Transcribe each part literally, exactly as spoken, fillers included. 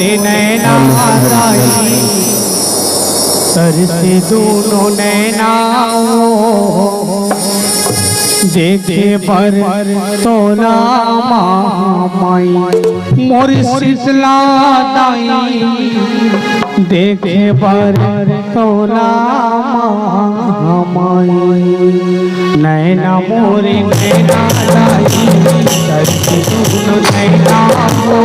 मोरे नैना राही, तरसे दूनों नैना ओ। देखे बर तोला महामाई, मोर शीतला दाई, देखे बर तोला महामाई। नैना मोर नैना दाई, करके दूनो नैना हो,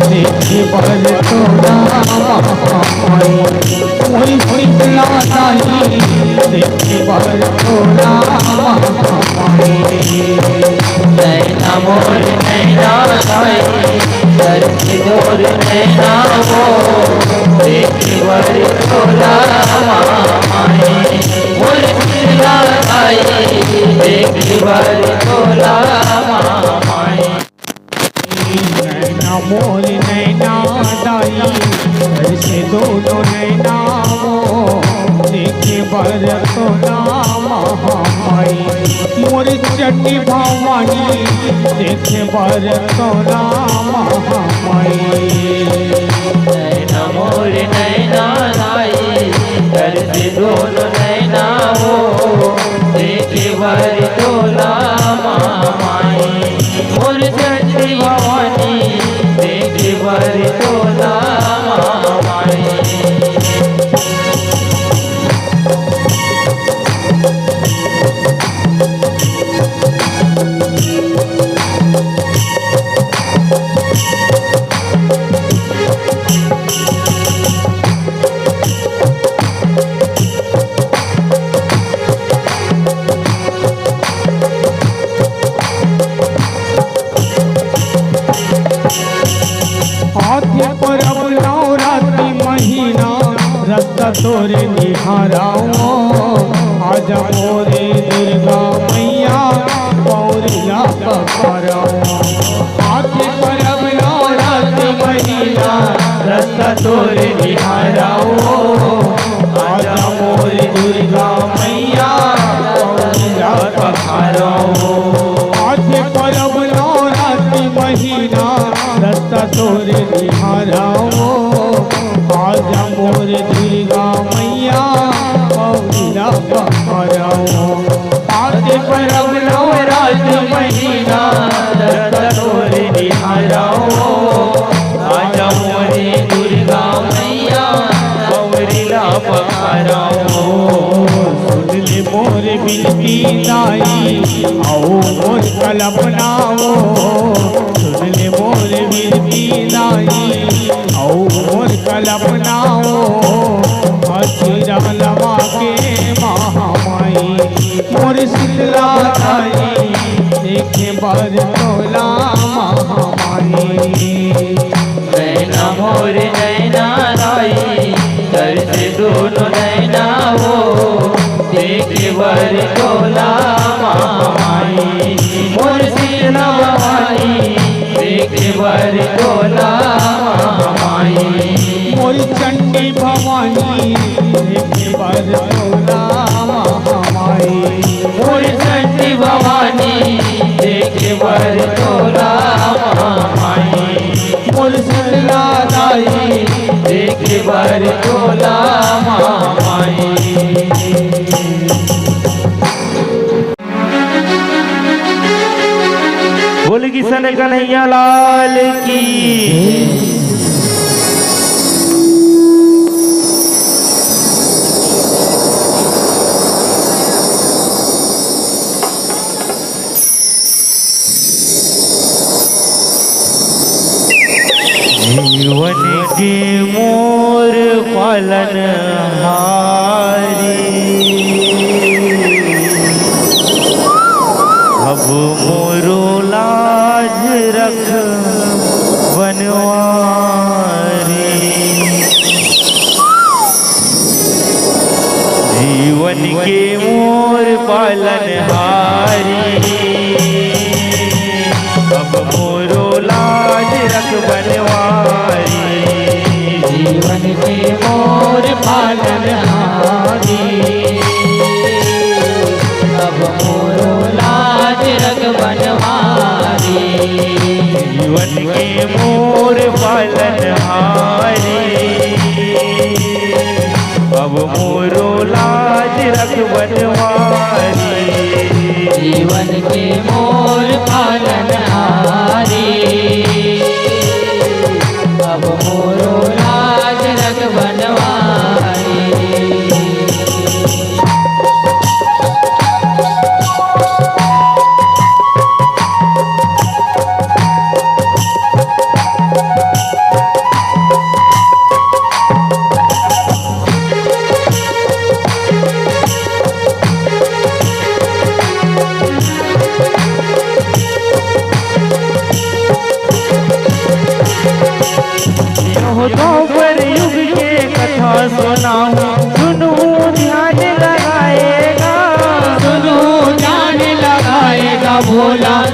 देखे बर तोला महामाई। मोर शीतला दाई, देखे बर तोला महामाई। नैना मोर नैना दाई, करके दूनो नैना हो, देखे बर तोला महामाई। मोर शीतला दाई, देखे बर तोला महामाई। नैना मोर नैना दाई, करके दूनो नैना हो, देखे बर तोला महामाई। मोर चंडी भवानी, देखे बर तोला महामाई। नैना मोर नैना दाई, करके दूनो नैना हो, देखे बर तोला महामाई। मोर चंडी भवानी, देखे बर तोला महामाई। आथे परब नवरात्रि महीना, रस्ता तोरे निहारव। आजा मोरे दुर्गा मैया, पौरी ला पखारव। आथे परब नवरात्रि महीना, रस्ता तोरे निहारव। आजा मोरे दुर्गा मैया, पौरी ला पखारव। आथे परब नवरात्रि महीना, रस्ता तोरे निहारव। आजा मोर दुर्गा मैया, पौरी ला पखारव। आथे परब नवरात्रि महीना, रस्ता तोरे निहारव। आजा मोरे दुर्गा मैया, पौरी ला पखारव। सुन ले मोर बिनती दाई, अउ मोर कल्पना हो। सुन ले मोर बिनती दाई, अउ मोर कल्पना हो। अचरा लमा के महामाई, मोर शीतला दाई, देखे बर तोला महामाई। नैना मोर नैना दाई, करके दूनो नैना हो, देखे बर तोला महामाई। मोर शीतला भवानी, देखे बर तोला महामाई। मोर चंडी भवानी, देखे बर तोला महामाई। मोर चंडी भवानी, देखे बर तोला महामाई। मोर शीतला दाई, देखे बर तोला महामाई। बोल किशन कन्हैया लाल की। जीवन के मोर पालनहारी, अब मोरो लाज रख बनवारी। जीवन के मोर पालनहारी, अब मोरो लाज रख बनवारी। जीवन के मोर पालनहारी, अब मोरो लाज रख बनवारी। जीवन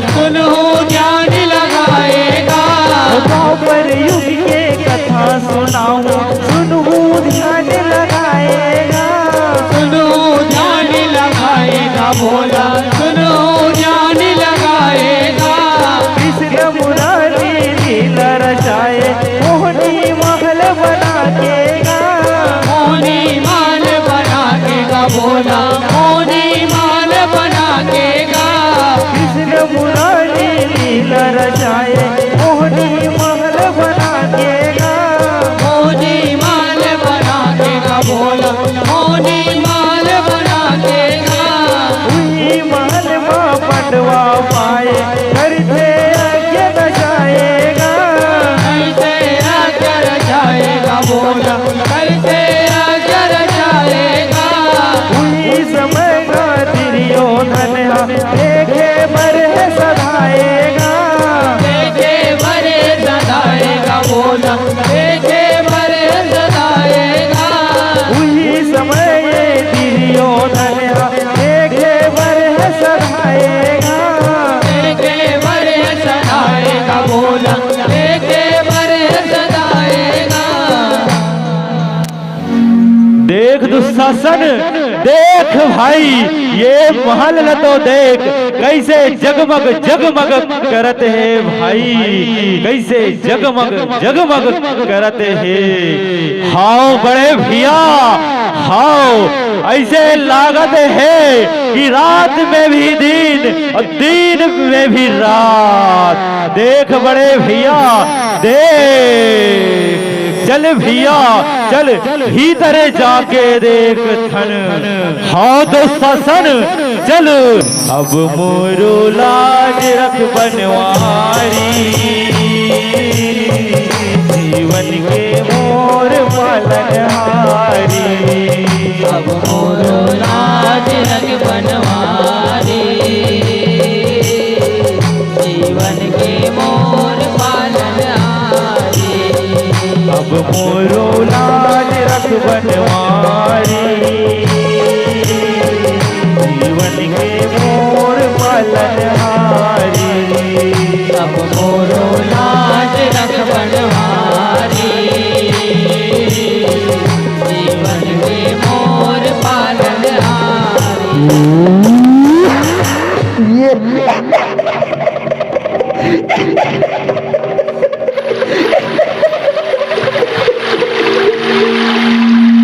सुनहु ध्यान लगाएगा। द्वापर युग के कथा सुनाऊं, सुनहु ध्यान लगाएगा। सुनहु ध्यान लगाएगा भोला, सुनहु ध्यान लगाएगा। कृष्ण मुरारी लीला रचाए, मोहनी महल बना के गा। मोहनी महल बना के गा भोला, मोहनी महल बना के गा। कृष्ण मुरारी लीला रचाए, मोहनी महल बना के गा। मोहनी महल बना के गा भोला, मोहनी महल बना के गा। उही महल मा पनवा पाए, घर से आगे न जाएगा। घर से आगे न जाएगा भोला, घर से आगे न जाएगा। उही समय का दुर्योधन हा, देखे बर हे सधाएगा। देखे बर हे सधाएगा भोला, देखे बर हे सधाएगा। उही समय दुर्योधन हा, देखे बर हे सधाएगा। देखे बर हे सधाएगा भोला, देखे बर हे सधाएगा। देख दुशासन, देख भाई, ये महल ल तो देख, कैसे जगमग जगमग करत हे भाई, कैसे जगमग जगमग करत हे। हाव बड़े भैया, हाव, ऐसे लागत हे कि रात में भी दिन और दिन में भी रात। देख बड़े भैया, देख, चल भैया, चल भीतर जाके देखथन। हाव दुशासन, चल। अब मोरो लाज रख बनवारी, जीवन के मोर पालनहारी। अब मोरो लाज रख बनवारी, जीवन के मोर पालनहारी। अब मोरो लाज रख बनवारी, जीवन के मोर पालनहारी। अब मोरो लाज रख बनवारी, जीवन के मोर पालनहारी। ये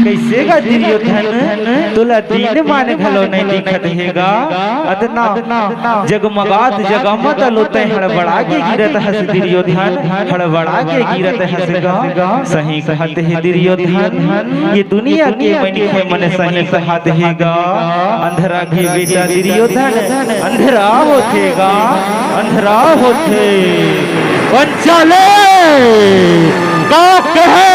कइसे गा दुर्योधन, तोला दीन मान घलो नइ दिखत हे गा? अतना जगमगात जगमगात लो तैं हड़बड़ा के गिरत हस दुर्योधन, हड़बड़ा के गिरत हस गा। सही कहत हे दुर्योधन, ये दुनिया के मनखे मन सही कहत हे गा। अंधरा के बेटा दुर्योधन अंधरा होथे गा, अंधरा होथे। पंचाले का कहे?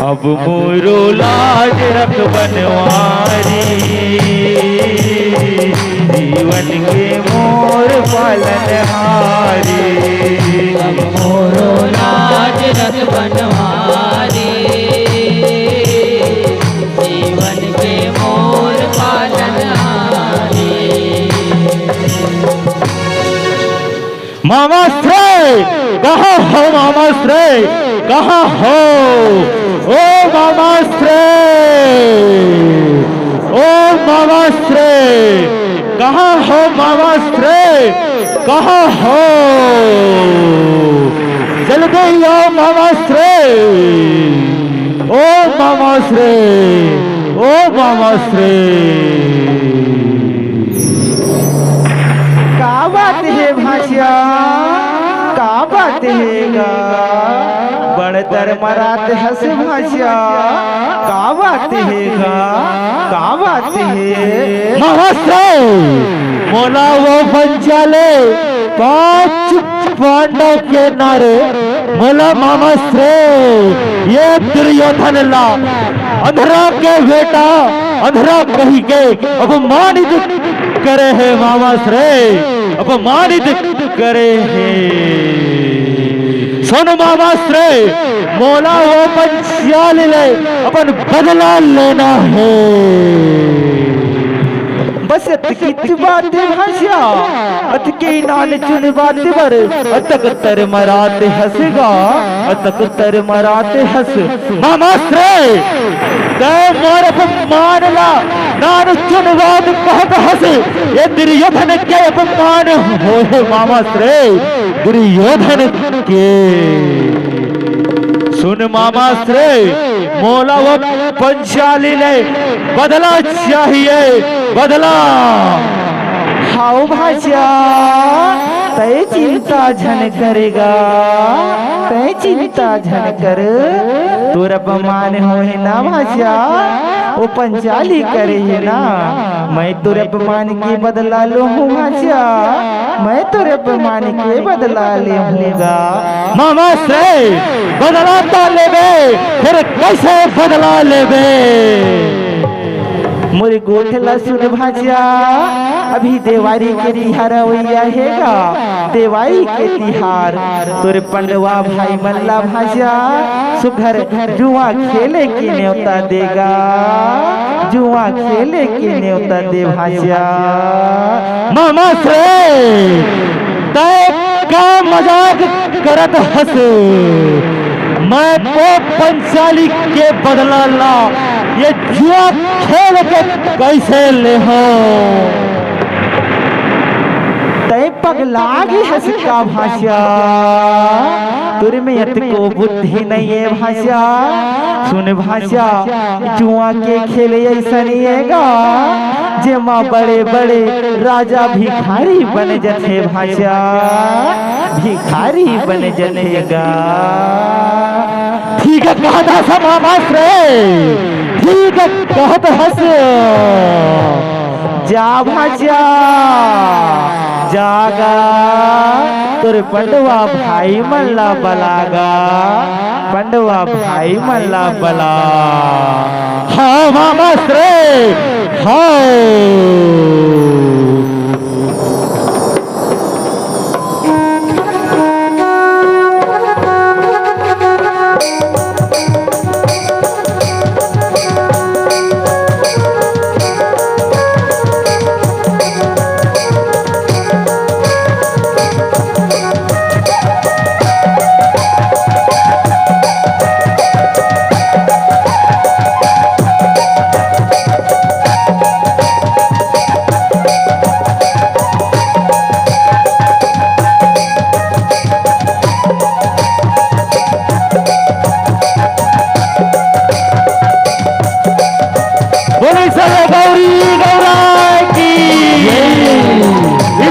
अब मोरो लाज रख बनवारी, जीवन के मोर पालनहारी। अब मोरो लाज रख बनवारी, जीवन के मोर पालनहारी। मामाश्रय, कहाँ हो मामाश्रय? कहाँ हो? ओ मामाश्रय, ओ मामाश्रय, कहाँ हो मामाश्रय? कहाँ हो? जल्दी आओ मामाश्रय, ओ मामाश्रय, ओ मामाश्रय। का बात हे भांसिया, का बात हे गा? बड़ तरमरात हस भांसिया, का बात हे गा? का बात हे? मामाश्रय, मोला वो पंचाले पांच पांडव के नारे मोला मामाश्रय, ये दुर्योधन ला अंधरा के बेटा, अंधरा कहि के अपमानित करे हे मामाश्रय, अपमानित करे हे। सुन मामाश्रय, मोला वो पंचाल ले अपन बदला लेना हे। बस अतकिच बात भाषा, अतके नानचुन बात बर अतक तर मरात हस गा, अतक तर मरात हस। मामाश्रय, तैं मोर अपमान ला नानचुन बात कहत हस। ये दुर्योधन के अपमान होहे मामाश्रय, दुर्योधन के। सुन मामाश्रय, मोला वो पंचाली ले बदला चाहिए, बदला। हाव भाषा, तैं चिंता झन करे गा, तैं चिंता झन कर। तोर अपमान होहे ना भाषा, वो पंचाली करे हे ना, मैं तोर अपमान के बदला लूहूं भाषा, मैं तोर अपमान के बदला लेहूं गा। मामाश्रय, बदला त लेबे, फेर कइसे बदला लेबे? मोर गोठ ला सुन भाषा, अभी देवारी के तिहार अवइया हे गा, देवारी के तिहार। तोर पंडवा भाई मन ला भाषा, सुघर जुआ खेले के नेवता दे गा, जुआ खेले के नेवता दे भाषा। मामाश्रय, तैं का मजाक करत हस? मैं वो पंचाली के बदला ला ये जुआ खेल के कइसे लेहूं? तैं पगला गे हस का भाषा? तोर में अतको बुद्धि नइ हे भाषा। सुन भाषा, जुआ के खेल अइसन हे गा, जेमा बड़े-बड़े राजा भिखारी बन जथे भाषा, भिखारी बन जथे गा। ठीक कहत हस मामाश्रय, ठीक कहत हस। जा भाषा, जा गा, तोर पंडवा भाई मन ला बला गा, पंडवा भाई मन ला बला। हाव मामाश्रय, हाव। बोले सर गौरी गौरा की,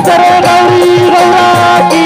सर गौरी गौरा की।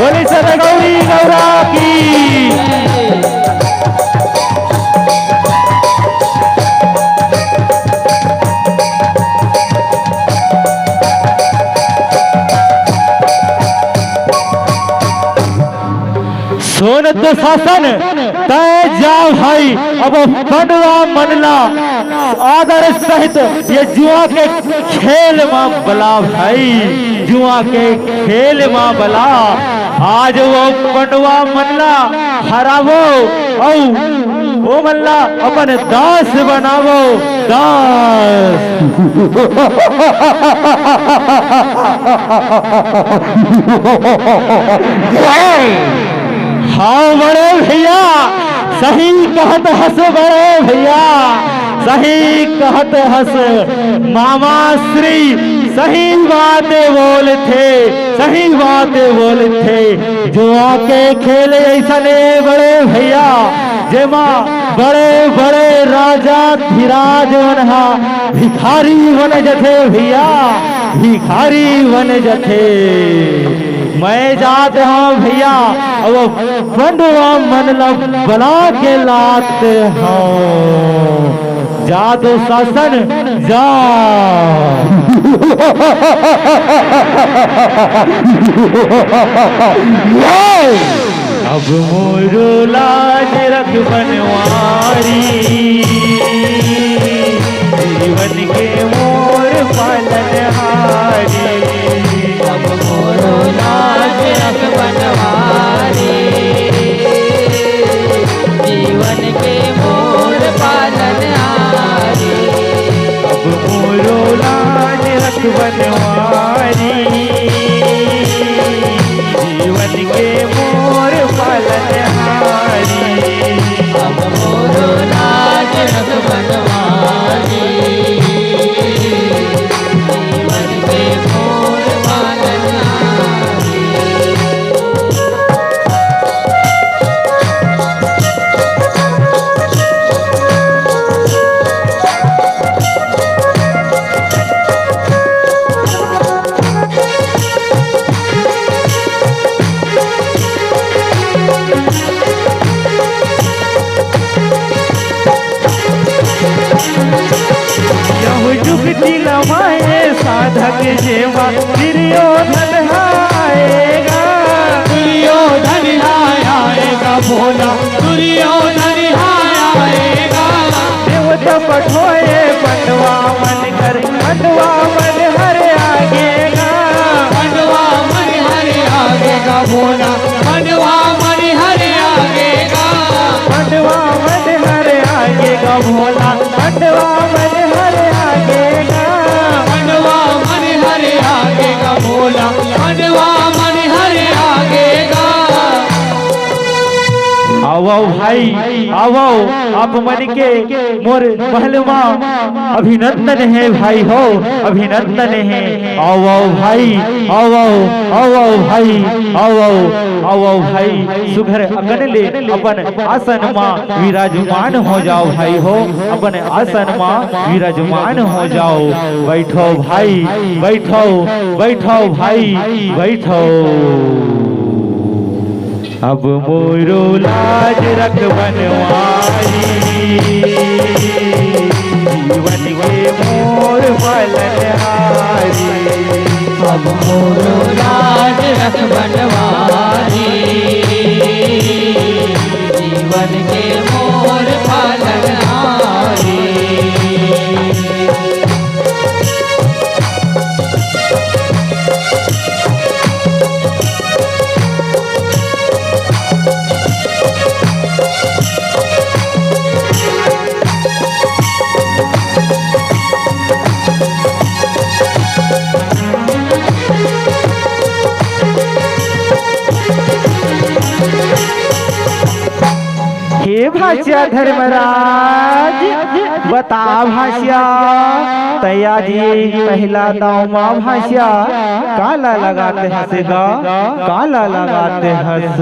बोले सदा गौरी गौरा की। सुन दुशासन, तैं जा भाई, अब पंडवा मन ला आदर सहित ये जुआ के खेल मा बला भाई, जुआ के खेल मा बला। आज वो पंडवा मन ला हरावो, अउ वो मन ला अपन दास बनावो, दास। हाँ बड़े भैया, सही कहत हस बड़े भैया, सही कहत हस। मामा श्री सही बात बोलथे, सही बात बोलथे। जुआ के खेल अइसने बड़े भैया, जेमा बड़े बड़े राजा धिराज मन हा भिखारी बन जथे भैया, भिखारी बन जथे। मैं जात हंव भैया, अब पंडवा मन ला बला के लात हंव। जा दुशासन, जा। अब मोरो लाज रख बनवारी, जीवन के मोर पालनहारी। अब मोरो लाज रख बनवारी, जीवन के मोर पालनहारी। अब मोरो लाज रख बनवारी, जीवन के मोर पालनहारी। अब मोरो लाज रख बनवारी, जीवन के मोर पालनहारी। यहू जुगति लमाए साधक जेमा दुर्योधन आएगा। दुर्योधन आएगा भोला, दुर्योधन आएगा। देवता पठोए पंडवा मन कर, पंडवा मन हर आगेगा। पंडवा मन हर आगेगा भोला, पंडवा मन हर आगेगा। पंडवा मन हर आगेगा भोला, पंडवा मन हर आगेगा। पंडवा मन हर आगेगा भोला, पंडवा मन हर आगेगा। आवव भाई, आवव, आप मन के मोर महल मा अभिनंदन हे भाई हो, अभिनंदन हे। आवव भाई, आवव, आवव भाई, आवव, आवव भाई, सुघर अकन ले अपन आसन मा विराजमान हो जाव भाई हो, अपन आसन मा विराजमान हो जाव। बैठव भाई, बैठव, बैठव भाई, बैठव। अब मोरो लाज रख बनवारी, जीवन के मोर पालनहारी। अब मोरो लाज रख बनवारी, जीवन के मोर पालनहारी। हे भांसिया धर्मराज, बता भांसिया, तैं आज ये पहिला दांव मा भांसिया काला लगाते हस गा, काला लगाते हस।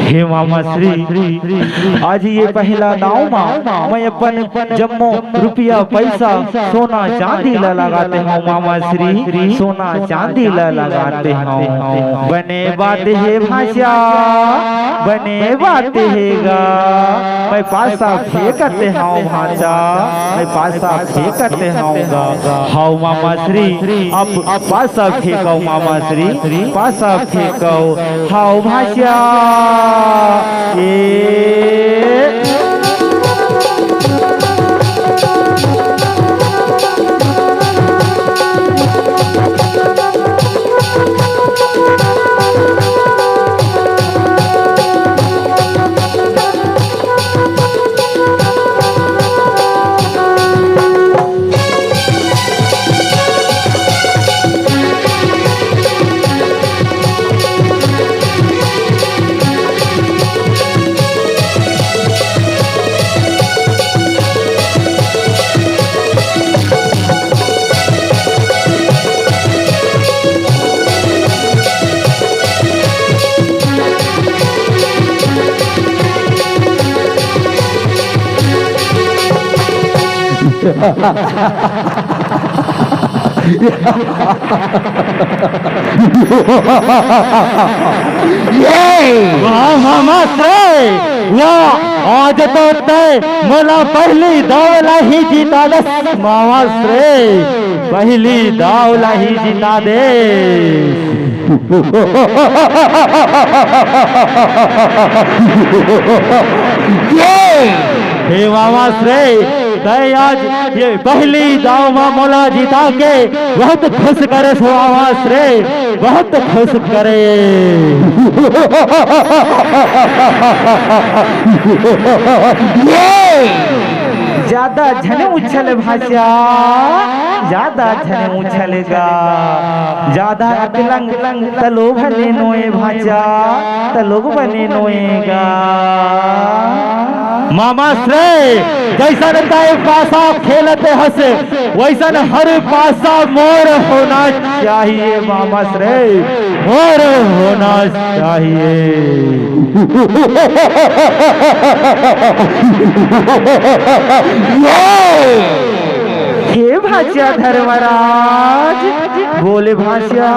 हे मामा श्री, आज ये पहिला दांव मा मैं अपन जम्मो रुपया, पैसा, सोना, चांदी ला लगाते हंव मामा श्री, सोना, चांदी ला लगाते हंव। बने बात हे भांसिया, बने बात हे गा। मैं पासा फेंकत हंव भांचा, मैं पासा फेंकत हंव गा। हव मामा श्री, अब पासा फेंकव मामा श्री, पासा फेंकव। हव भांसिया। ए ये वाह, वाह, मामा श्रेय, वाह, आज तो तैं मोला पहली दाव ला ही जिता देस, मामा श्रेय, पहली दाव ला ही जिता देस। ये हे मामा श्रेय, तैं आज ये पहली दाव मा मोला जिता के बहुत खुश करेस हो मामा श्रेय, बहुत खुश करे। ये ज्यादा झन उछल भाषा, ज्यादा झन उछल गा, ज्यादा अकलंग त लोभ बने नोए भाषा, त लोभ बने नोए गा। मामा श्रेय, जैसन तैं पासा खेलत हस, वैसन हर पासा मोर होना चाहिए मामा श्रेय, मोर होना चाहिए। ये हे भाषा धर्मराज, बोले भाषा,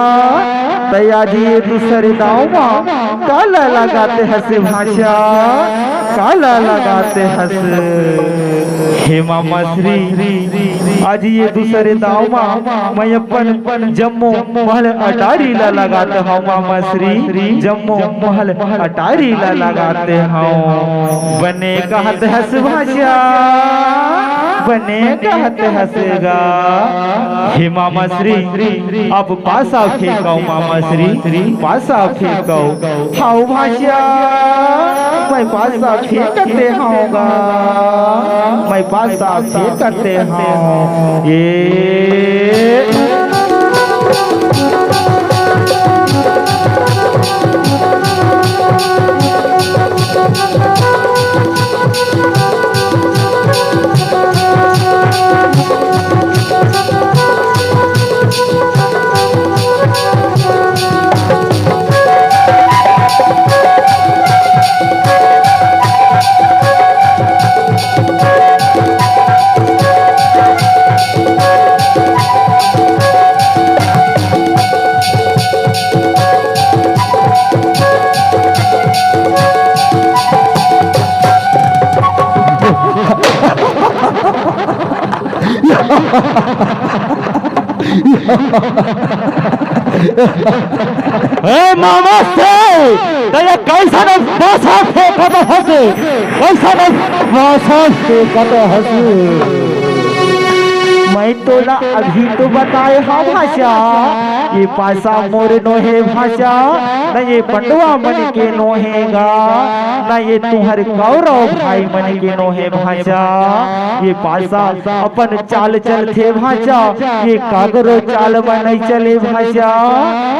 तैं आज ये दूसरे दाव मा काला लगाते हस भाषा, काला लगाते हस। हे मामा श्री, आज ये दूसरे दाव मा मैं अपन जम्मो महल अटारी ला लगात हव मामा श्री, जम्मो महल अटारी ला लगात हव। बने कहत हस भाषा, बने कहत हस गा। हे मामा श्री, अब पासा फेंकव मामा श्री, पासा फेंकव। हव भाषा, मैं पासा फेंकते हव गा, मैं पासा फेंकते हव। ये ए मामा श्रेय, तैं ये कैसन पासा फेंकत हस, कैसन पासा फेंकत हस। मैं तोला अभी तो बताए हव भाषा, ये पासा मोर नोहे भाषा, न ये पंडवा मन के नोहे गा, न ये तुंहर कौरव भाई मन के नोहे भाषा। ये पासा अपन चाल चलथे भाषा, ये काकरो चाल मा नइ चले भाषा।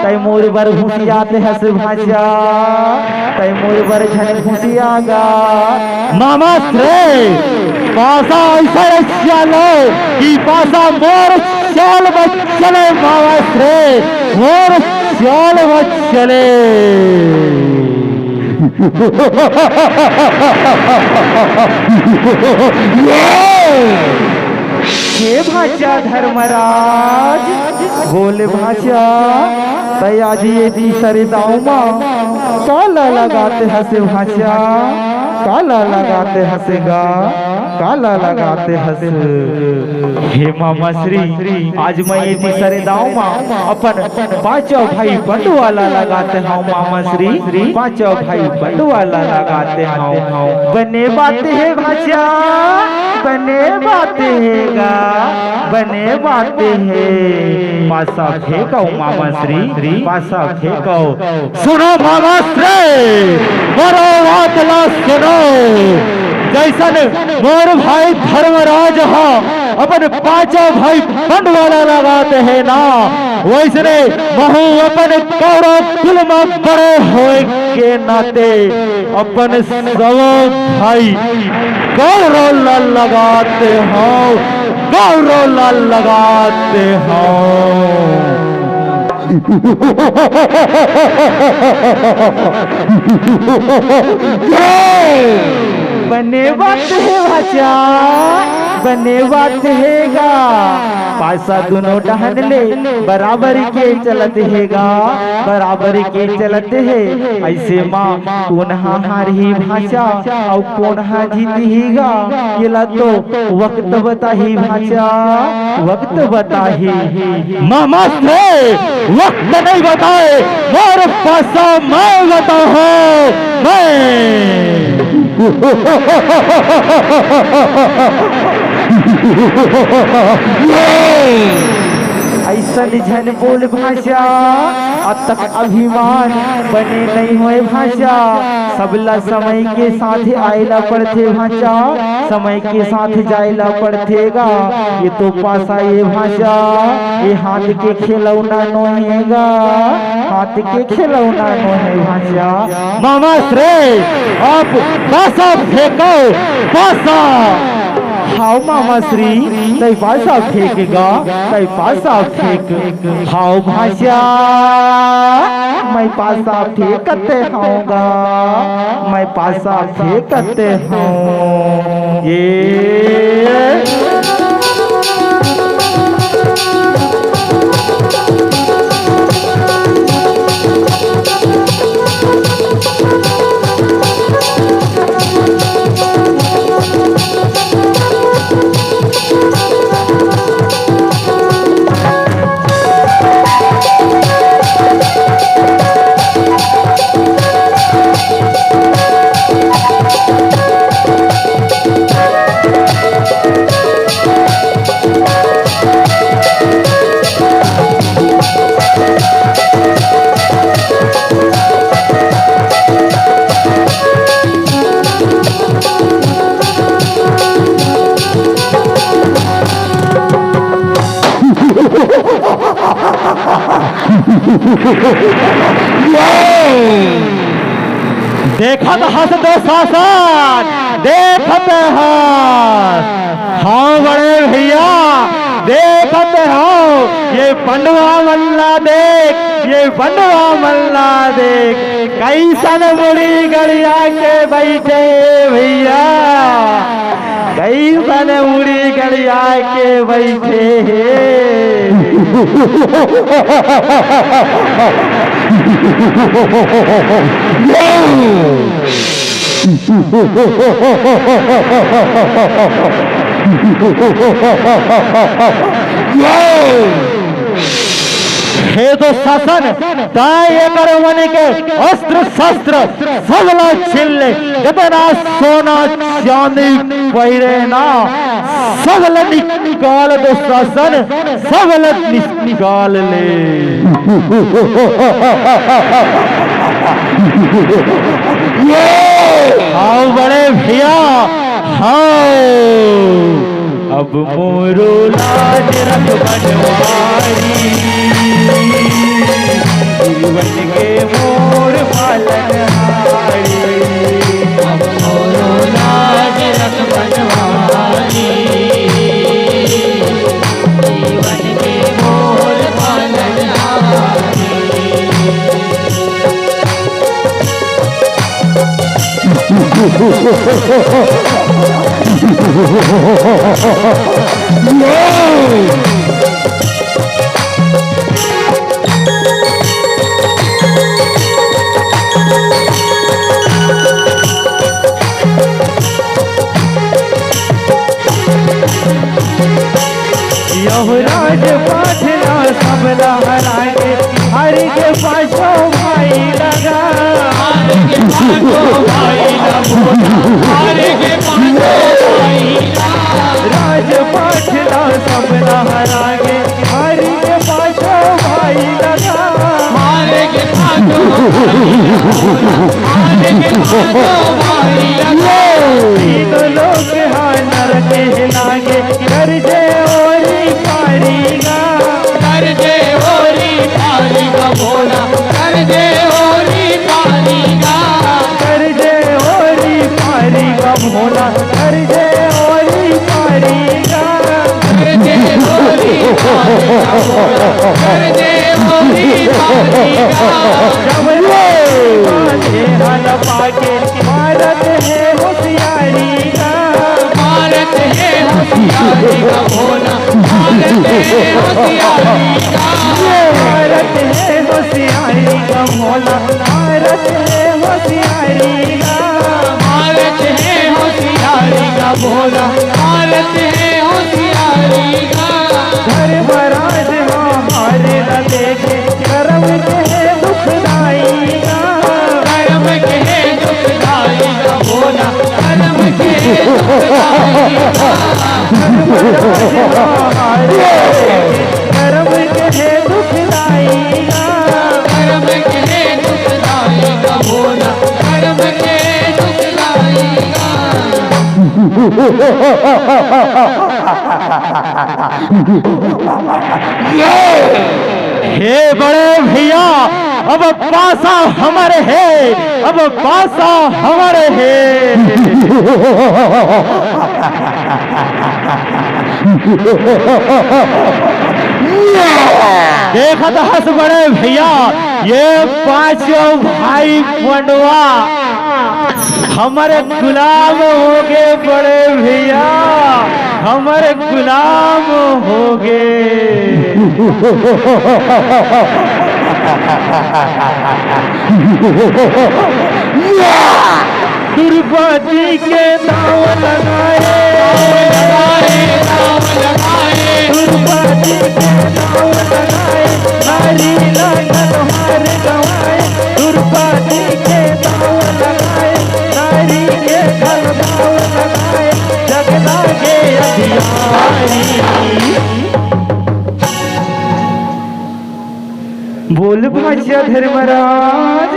तैं मोर बर घुसियात हस भाषा, तैं मोर बर झन घुसिया गा। मामा श्रेय, पासा ऐसा रसिया लो कि पासा मोर चाल मा चले मामा श्रेय, मोर चाल मा चले। हे भाषा धर्मराज, बोल भाषा, तैं आज ये तीसरे दाव मा काला लगात हस भाषा, काला लगात हस गा, काला लगात हस। हे मामा श्री, आज मैं ये तीसरे दाव मा अपन पांचों भाई पंडवा ला लगात हव मामा श्री, पांचों भाई पंडवा ला लगात हव। बने बात हे भाषा, बने बात हे गा, बने बात हे। पासा फेंकव मामा श्री, पासा फेंकव। सुनो मामा श्री, मोरो बात ला सुनो। जैसन मोर भाई धर्मराज हा अपन पांचों भाई पंडवा ला लगात हे ना, वैसने महू अपन कौरव कुल मा बड़े होए के नाते अपन सबो भाई कौरव ला लगात हव, कौरव ला लगात हव। बने बात हे भांचा, बने बात हे गा। पासा दुनों डहन ले बराबर के चलत हे गा, बराबर के चलत हे। अइसे मा कोन हा हारही भांचा, अउ कोन हा जीतही गा, एला तो वक्त बताही भांचा, वक्त बताही। मामाश्री, वक्त नहीं बताए, मोर पासा मैं बताहूँ, मैं। अइसन झन बोल भांचा, अब तक अभिमान बने नइ होय भांचा। सबला समय के साथ आए ला पड़थे भांचा, समय के साथ जाए ला पड़थे गा। ये तो पासा ये भांचा, ये हाथ के खिलौना नोहे गा, हाथ के खिलौना नोहे भांचा। मामाश्री, आप पासा फेंको, पासा। हाव मामाश्री, तैं पासा फेंक गा, तैं पासा फेंक। हाव भांचा, मैं पासा फेंकत हौं गा, मैं पासा फेंकत हौं। ये देखत हस दुशासन, देखत हस। हाँ बड़े भैया, देखत हौं, ये पंडवा मन ला देख, ये पंडवा मन ला देख, कइसन मुड़ी गड़िया के बइठे हे भैया, कइसन मुड़ी गड़िया के बइठे हे। हे दुशासन, तैं एकर मन के अस्त्र शस्त्र सबला छीन ले, जतना सोना चांदी पहिरे ना, सबला निकाल दुशासन, सबला निकाल ले। हाव बड़े भैया, हाव। अब मोरो लाज रख बनवारी, जीवन के मोर पालनहारी। अब मोरो लाज रख बनवारी, जीवन के मोर पालनहारी। यहो राजपाट ला सबला हरागे, हरि के पाछो भाई लगा। हरि के पाछो भाई लगा। हरि के पाछो भाई लगा। राजपाट ला सबला हरागे, हरि के पाछो भाई लगा। हरि के पाछो भाई लगा। हरि के पाछो भाई लगा। तीनों लोक हा नरक हे लागे, गरजे ओरी पारी गा। गरजे ओरी पारी गा भोला, गरजे ओरी पारी गा। गरजे ओरी पारी गा भोला, गरजे ओरी पारी गा। गरजे ओरी पारी गा भोला, गरजे ओरी पारी गा। जब ले बाजे हल पाके मारत हे होशियारी भारत है होशियारी का भोला, भारत है होशियारी का। भारत है होशियारी का भोला, भारत है होशियारी का। धर्मराज हमारे न देखे, करम के दुखदाई का। करम के दुखदाई का भोला, करम के दुखदाई का। करम के दुखदाई का। करम के दुखदाई का भोला, करम के दुखदाई का। हे बड़े भैया, अब पासा हमर हे, अब पासा हमर हे। देखत हस बड़े भैया, ये पांचों भाई पंडवा हमर गुलाम होगे बड़े भैया, हमर गुलाम होगे। दुर्पति के दाव लगाए, दुर्पति के दाव लगाए, नारी ला तलवार गवाए। दुर्पति के दाव लगाए, नारी के घलदाव लगाए, जगदा के अधियारी। बोल भाषा धर्मराज,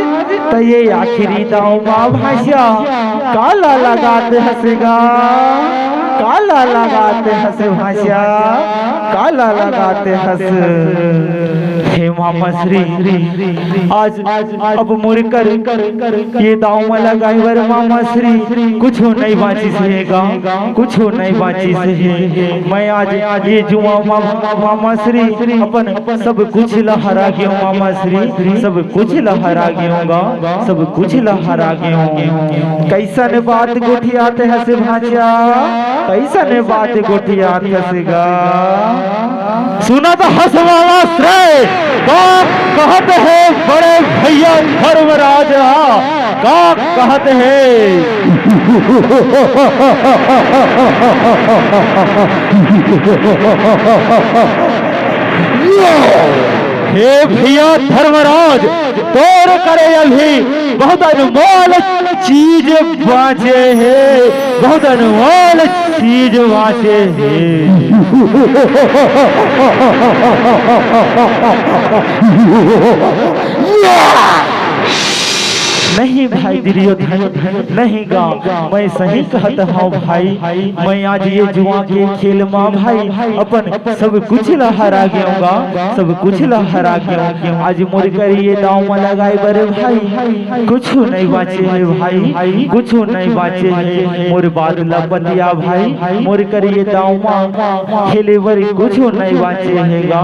त ये आखिरी दाव मा भाषा काला लगात हस गा, काला लगात हस भाषा, काला लगात हस। हे मामा श्री, आज अब मोर कर ये दाव मा लगाए बर मामा श्री कुछो नइ बाचिस हे गा, कुछो नइ बाचिस हे। मैं आज ये जुआ मा, मामा श्री अपन सब कुछ ला हरा गेंव मामा श्री, सब कुछ ला हरा गेंव गा, सब कुछ ला हरा गेंव। कइसन बात गोठियात हस भांचा, कइसन बात गोठियात हस गा। सुनत हस मामा श्री, का कहत हे बड़े भैया धर्मराज हा, का कहत हे? हे भैया धर्मराज, तोर करे अभी बहुत अनमोल चीज बांचे हे, बहुत अनमोल चीज बांचे हे। नहीं भाई दुर्योधन, नहीं गा, मैं सही कहत हंव भाई। मैं आज ये जुआ के खेल मा भाई अपन सब कुछ ला हरा गेंव गा, सब कुछ ला हरा गेंव। आज मोर कर ये दाव मा लगाए बर भाई कुछू नइ बांचे हे भाई, कुछू नइ बांचे हे। मोर बात ला पतिया भाई, मोर कर ये दाव मा खेले बर कुछू नइ बांचे हे गा,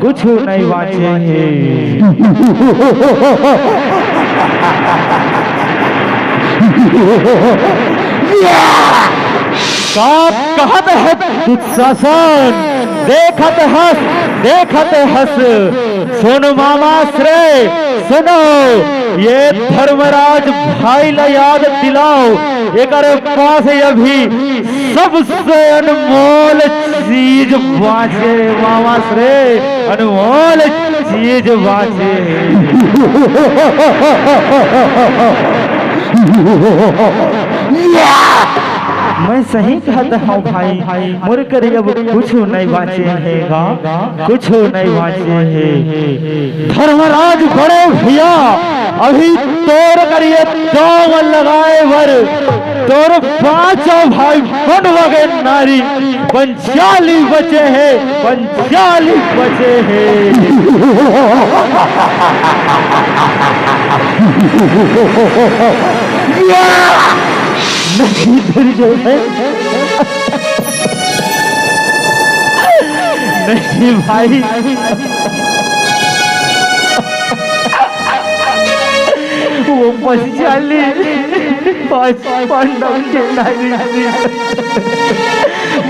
कुछू नइ बांचे हे। का कहत हे दुशासन, देखत हस, देखत हस। सुन मामा श्री, सुनो, ये धर्मराज भाई ला याद दिलाओ, एकर पास अभी सबसे अनमोल चीज बांचे हे मामा श्री, अनमोल चीज बांचे हे। मैं सही कहत हंव भाई, मोर करी अब कुछू नइ बांचे हे गा, कुछू नइ बांचे हे। धर्मराज बड़े भैया, अभी तोर करी ये दाव लगाए बर तोर पांचों भाई पंडवा के नारी पंचाली बचे हे, पंचाली बचे हे। नहीं दुर्योधन, नहीं भाई, वो पंचाली पांच पांडव के नारी,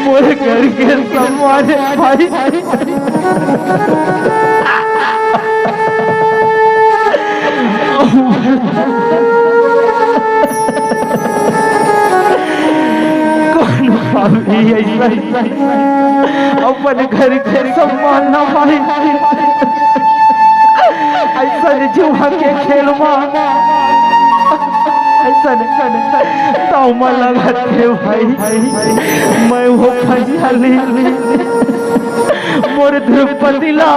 मोर घर के सम्मान हे भाई। कौन पापी अइसन अपन घर के सम्मान ना पाही? अइसन जुआ के खेल मा, अइसन, अइसन दाव मा लगाथे भाई। मैं वो फंसाली, मोर द्रौपदी ला।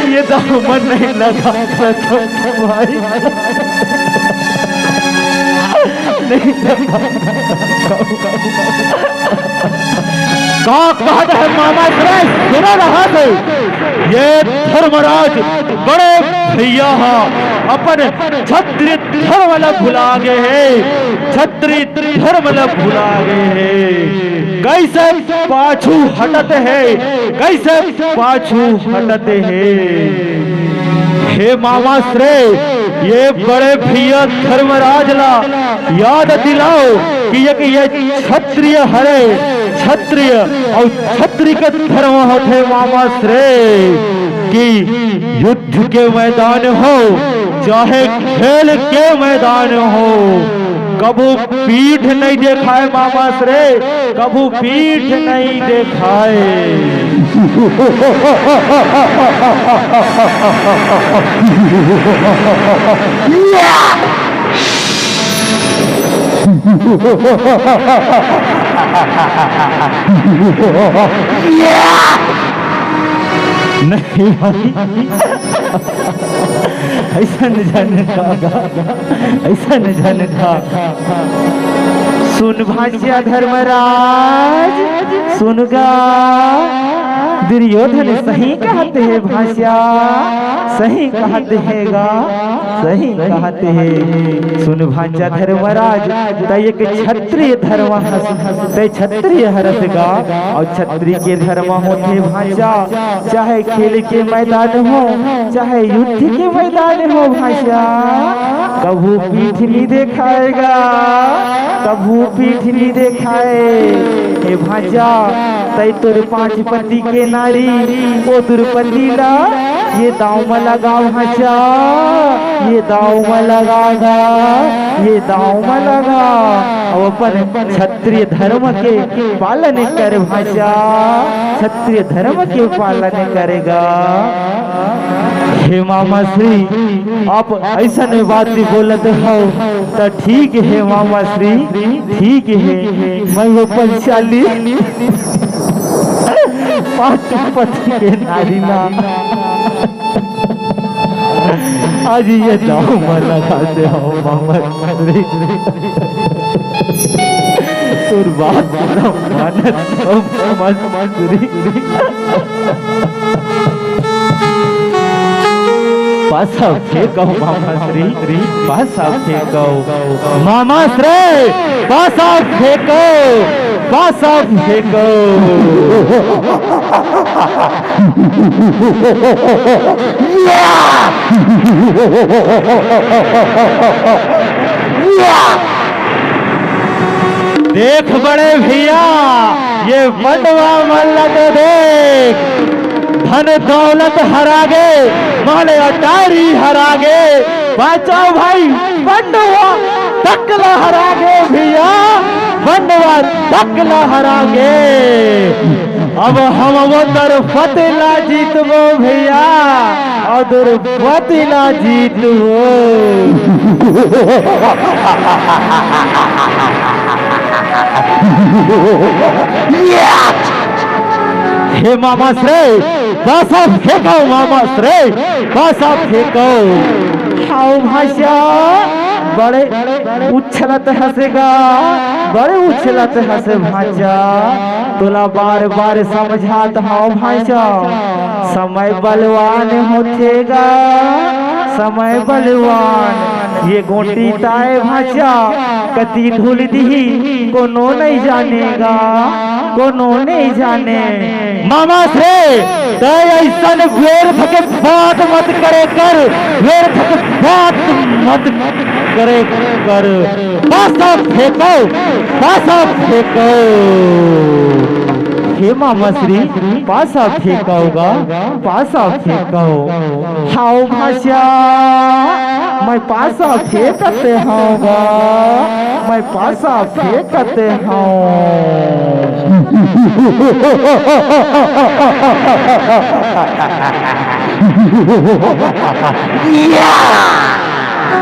ये दामन नहीं लगा सकता भाई। नहीं लगा। का कहत हे मामा श्रेय, सुनो रहा थे। ये धर्मराज बड़े भैया हा, अपन क्षत्रिय धर्म ला भुला गे हे, क्षत्रिय धर्म ला भुला गे हे। कइसे पाछू हटत हे, कइसे पाछू हटत हे। हे मामा श्रेय, ये बड़े भैया धर्मराज ला याद दिलाओ कि एक ये क्षत्रिय हरे, क्षत्रिय अउ क्षत्रिय के धर्म होथे मामा श्रेय कि युद्ध के मैदान हो, चाहे खेल के मैदान हो, कभू पीठ नहीं देखाए मामा श्रेय, कभू पीठ नहीं देखाए। नहीं भाई, अइसन झन गा, अइसन झन गा। सुन भांसिया धर्मराज, सुन गा, दुर्योधन सही कहत हे भांसिया, सही कहत हे गा, सही कहत हे। सुन भांसिया धर्मराज, तैं एक क्षत्रिय धर्म हस, तैं क्षत्रिय हरस गा, अउ क्षत्रिय के धर्म होथे भांसिया, चाहे खेल के मैदान हो, चाहे युद्ध के मैदान हो भांसिया, कभू पीठ नहीं देखाए गा, कभू पीठ नहीं देखाए। हे भांसिया, तैं तोर पांच पति के नारी, ओ द्रौपदी ला ये दाव म लगा भांसिया, ये दाव म लगा गा, ये दाव म लगा। अउ अपन क्षत्रिय धर्म के पालन कर भांसिया, क्षत्रिय धर्म के पालन करे गा। हे मामा श्री, आप अइसन बात बोलत हव, त ठीक हे मामा श्री, ठीक हे। मैं वो पंचाली पांच पति के नारी ला आज ये दाव म लगा दे हव मामा श्री। तोर बात ला मानत हव मामा श्री। पासा फेंकव मामा श्री, पासा फेंकव। मामा श्री, पासा फेंकव, पासा फेंकव। देख बड़े भैया, ये पंडवा मन ला तो देख, धन दौलत हरा गे, महल अटारी हरा गे, बचाओ भाई, पंडवा तक ला हरा गे भैया, पंडवा तक ला हरा गे। अब हम वो द्रौपदी ला जीतबो भैया, अउ द्रौपदी ला जीतबो। हे मामा श्री, पासा फेंकव मामा श्री, पासा फेंकव। हव भांसिया, बड़े उछलत हस गा, बड़े उछलत हस भांसिया। तोला बार बार समझात हव भांसिया, समय बलवान होथे गा, समय बलवान। ये गोटी ताय भांसिया, कती धुल दिही कोनो नहीं जाने गा। कोनो नहीं जाने। मामा श्री, तैं अइसन व्यर्थ के बात मत करे कर, व्यर्थ के बात मत करे कर। पासा फेंको, पासा फेंको। हे मामा श्री, पासा फेंको गा, पासा फेंको। हव भैया, मैं पासा फेंकत हँव गा, मैं पासा फेंकत हँव।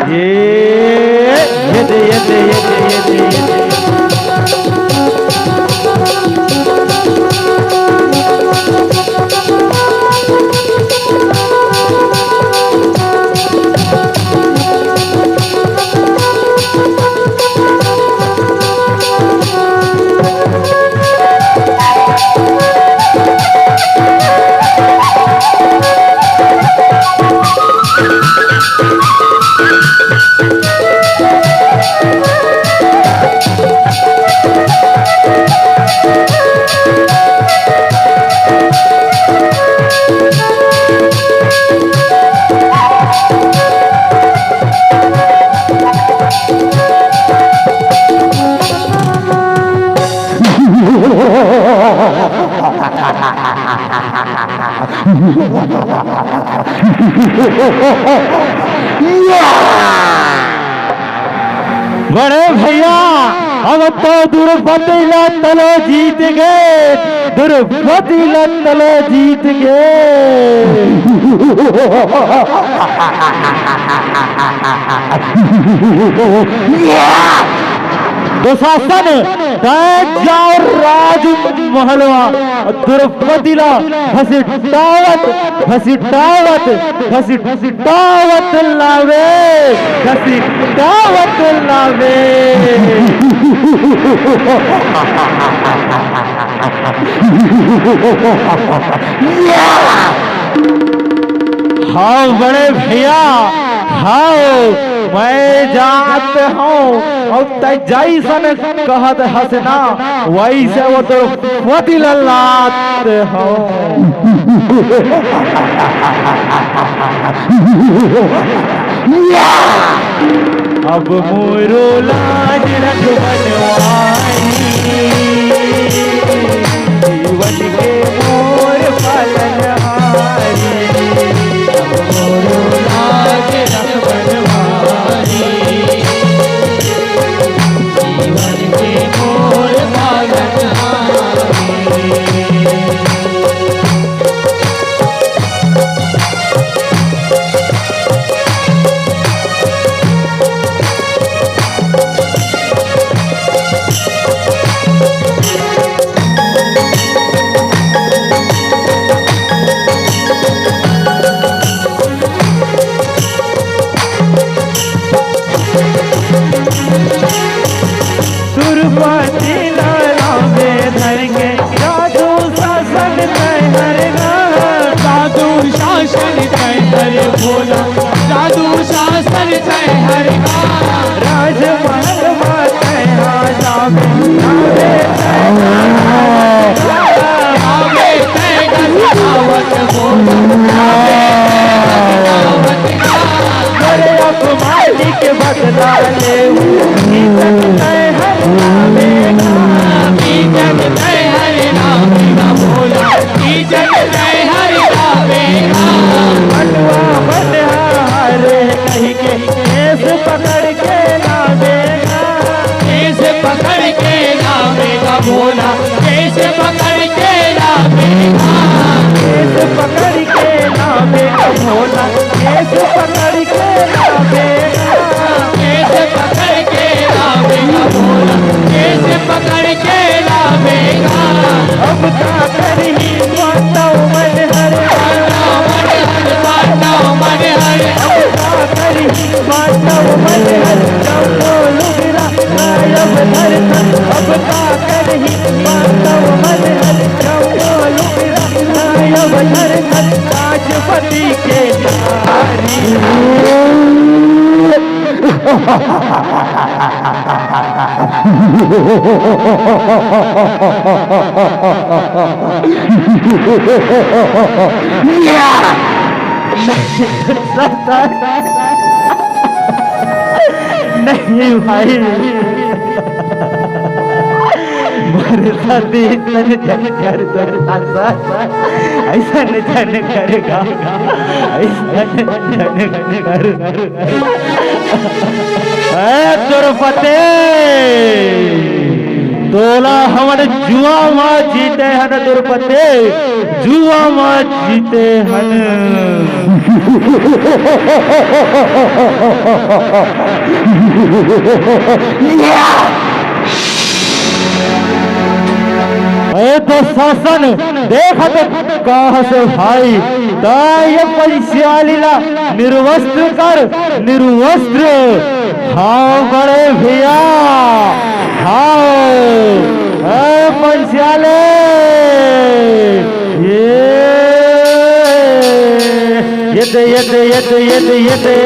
ये, ये दे, ये दे, ये दे, ये दे, ये दे। बड़े भैया, अब तो द्रौपदी ला तलो जीत गे, द्रौपदी ला तलो जीत गे। दुशासन, तैं जाओ राजमहलवा, द्रौपदी ला घसीटावत, घसीटावत, घसीटावत लावे, घसीटावत लावे। हव बड़े भैया, हव, मैं जात हँव, अउ तैं जइसन कहत हस ना, वइसे वो द्रौपदी ला लात हँव। अब मोरो लाज रख बनवारी, जीवन के मोर पालनहारी। अब मोरो लाज रख बनवारी, जीवन के मोर पालनहारी। द्रौपदी ला लावे धर के, जादू शासन तैं हर गा। जादू शासन तैं हर भोला, जादू शासन तैं हर गा। राजमहल मा तैं हा जावे, जावे तैं हा जावे, जावे तैं हा जावे, भोला, जावे तैं हा जावे। बड़े अपमान के बदला लेहूँ, इज्जत तैं हर पावेगा। इज्जत तैं हर पावेगा भोला, इज्जत तैं हर पावेगा। बटवा बटहा हरे कहि के, केस पकड़ के लावेगा। केस पकड़ के लावेगा भोला, केस पकड़ के लावेगा। केस पकड़ के लावेगा भोला, केस पकड़ के लावेगा। केस पकड़ के लावेगा भोला, केस पकड़ के लावेगा। अब का करही माता मन हर, माता मन हर, माता मन हर। अब का करही माता मन हर, जम्मो लुगरा गायब धरकर। अब का करही माता मन हर, जम्मो लुगरा गायब धरकर। राजपति के नारी। नहीं भाई, मोर साथी ऐसन झन कर, ऐसन झन कर गा, ऐसन झन कर। ए द्रौपदी, तोला हमन जुआ म जीते हन द्रौपदी, जुआ म जीते हन। ए दुशासन, देखत कहास भाई, त ए पंचाली ला निर्वस्त्र कर, निर्वस्त्र। हाँ बड़े भैया, हाँ, ए पंचाली, ये, ये दे, ये दे, ये दे, ये दे, ये दे।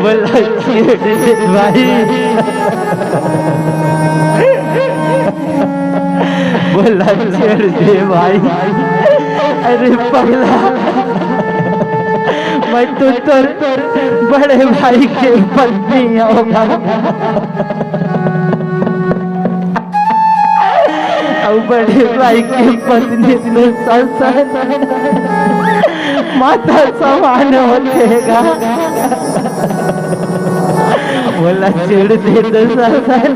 बोला, भाई। बोला, छोड़ दे भाई। अरे पगला, मैं तो तोर बड़े भाई के पत्नी हूँ। अउ बड़े भाई के पत्नी तो ससुर माता समान होथे गा। बोला, छोड़ दे तो ससुर।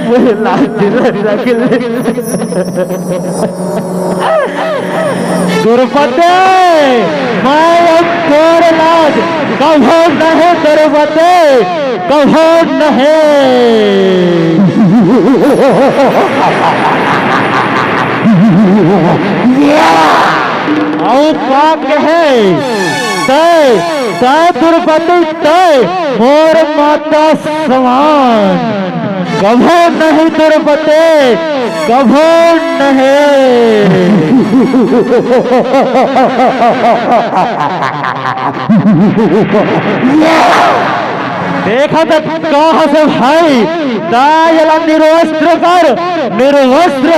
बोला, दिल रख ले। द्रौपदी, मैं अब तोर लाज कभो नहीं, द्रौपदी, कभो नहीं। अउ का कहे, तय, तय द्रौपदी, तय मोर माता समान। कभो नहीं द्रौपदी, कभो नहीं। देखत कहास भाई, त एला निर्वस्त्र कर, निर्वस्त्र।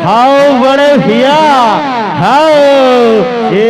हव बड़े भैया, हव। ए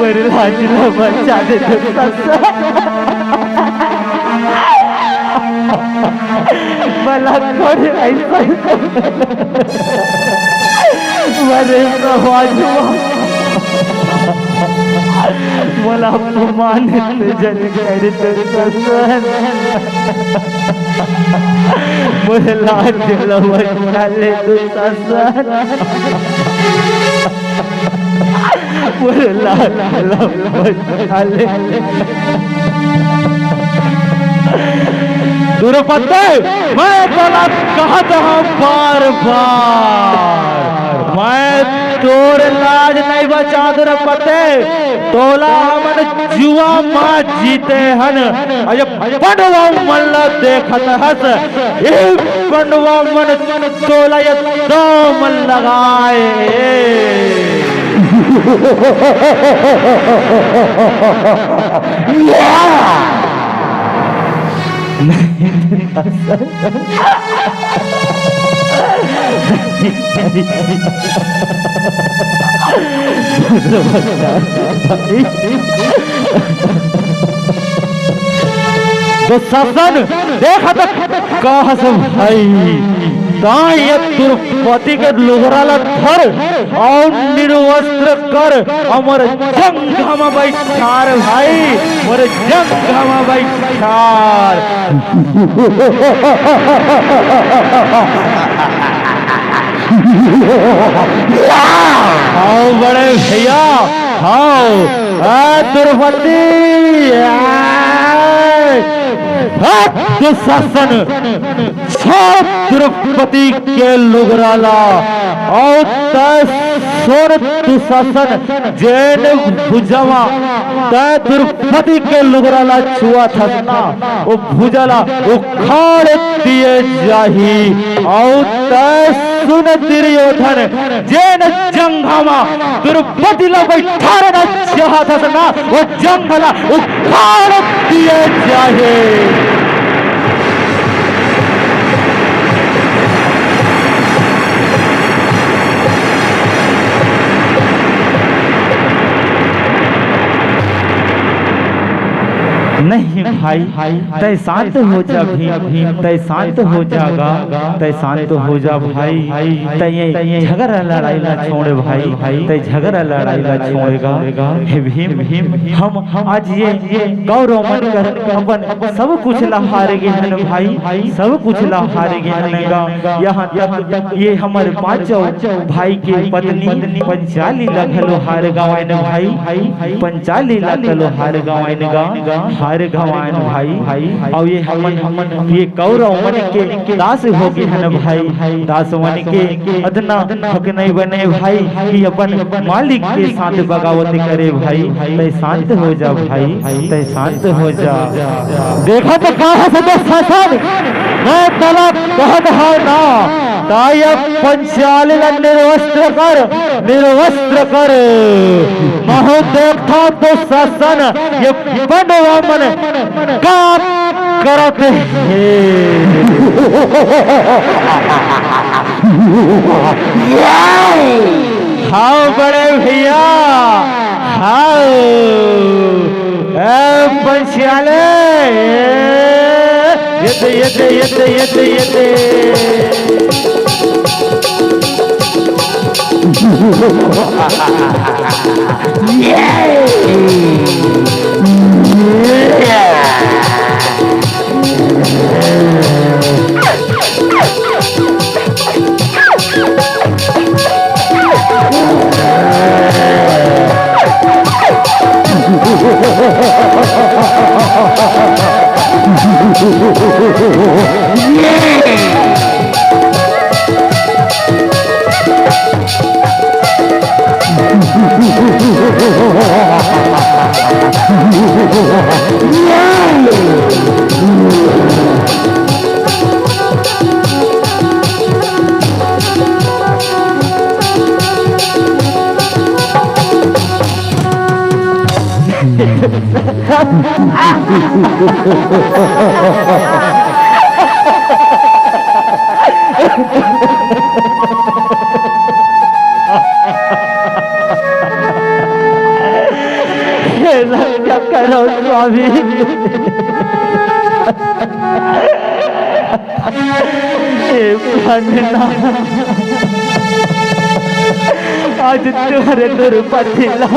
मोर लाज ला बचा दे तो ससुर। मला कोन ऐसा, मोर समाज म मोला अपमानित झन कर तो ससुर। मोर लाज ला बचा ले तो ससुर। मोर लाज ला बचा ले। द्रुपदे, मैं तोला कहत हँव बार बार, मैं तोर लाज नइ बचाँव द्रुपदे। तोला हमन जुआ म जीते हन, अउ ये पंडवा मन ला देखत हस, ये पंडवा मन तोला ये दाँव म लगाए। दुशासन, देखत हस भाई, तैं ये द्रुपदी के लुगरा ला धर अउ निर्वस्त्र कर, अउ मोर जंघा म बइठार भाई, मोर जंघा म बइठार। हव बड़े भइया, हव, ए द्रुपदी, ए, हट दुशासन, छोड़ द्रुपदी के लुगरा ला, अउ तैं सुन दुशासन, जेन भुजा म तैं द्रुपदी के लुगरा ला छुवत हस ना, ओ भुजा ला उखाड़ दिए जाही। अउ तैं सुन दुर्योधन, जेन जंघा म द्रुपदी ला बइठारना चाहत हस ना, ओ जंघा ला उखाड़ दिए जाही। नहीं भाई, तैं शांत हो जा भीम, तैं शांत हो जा गा, तैं शांत हो जा भाई। तैं ये झगरा लड़ाई ला छोड़ भाई, तैं झगरा लड़ाई ला छोड़ गा। हे भीम, हम आज ये कौरव मन कर अपन सब कुछ ला हार गे हन भाई, सब कुछ ला हार गे हन गा। यहाँ तक ये हमर पांचों भाई के पत्नी पंचाली ला घलो हार गंवाएन भाई, पंचाली ला घलो हार गंवाएन गा, हार गंवाएन भाई। अउ ये हमन, हमन ये कौरव मन के दास हो गे हन भाई, दास मन के अतना हक नइ बने भाई कि अपन मालिक के साथ बगावत करे भाई। तैं शांत हो जा भाई, तैं शांत हो जा। देखत का हस दुशासन, मैं तोला कहत हँव ना, त ये पंचाली ला निर्वस्त्र कर, निर्वस्त्र कर। महूँ देखथँव दुशासन, ये पंडवा मन का करत हे। हव बड़े भइया, हव। ए पंचाली, ए, ये दे, ये दे, ये दे, ये दे, ये दे। हे रक्षा करो स्वामी। हे प्राणनाथ, आज तोहरे द्रुपदी ला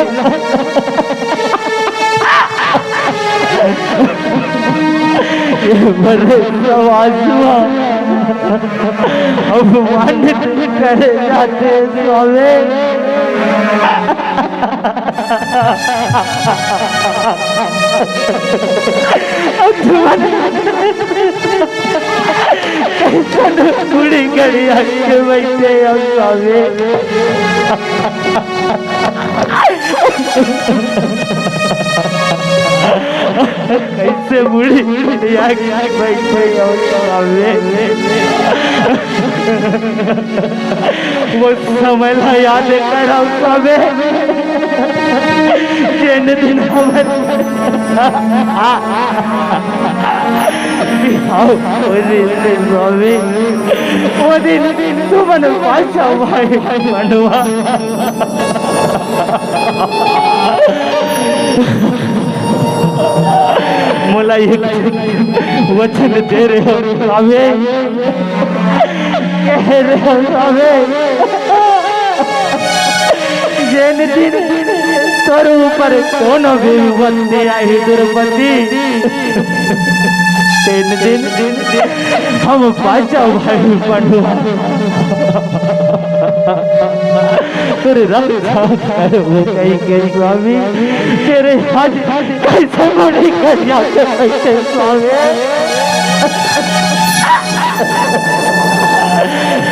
ये बड़े समाज म अपमानित करे जाथे स्वामी। तुमन कइसन मुड़ी गड़िया के बइठे हव स्वामी? कइसे मुड़ी गड़िया के बइठे हव स्वामी? वो समय ला याद करव स्वामी, जेन दिन हमन बिहाव होइस स्वामी, वो दिन तुमन पाछा भाई मंडवा मोला एक वचन दे रहे हव स्वामी, कहे रहे हव स्वामी, जेन दिन तोर ऊपर कोनो भी विपत्ति आही द्रौपदी, तेन दिन हम पाछा भाई मंडवा तोर रक्षा करबो कहिके स्वामी, तेरे आज कइसे मुड़ी गड़िया के बइठे स्वामी?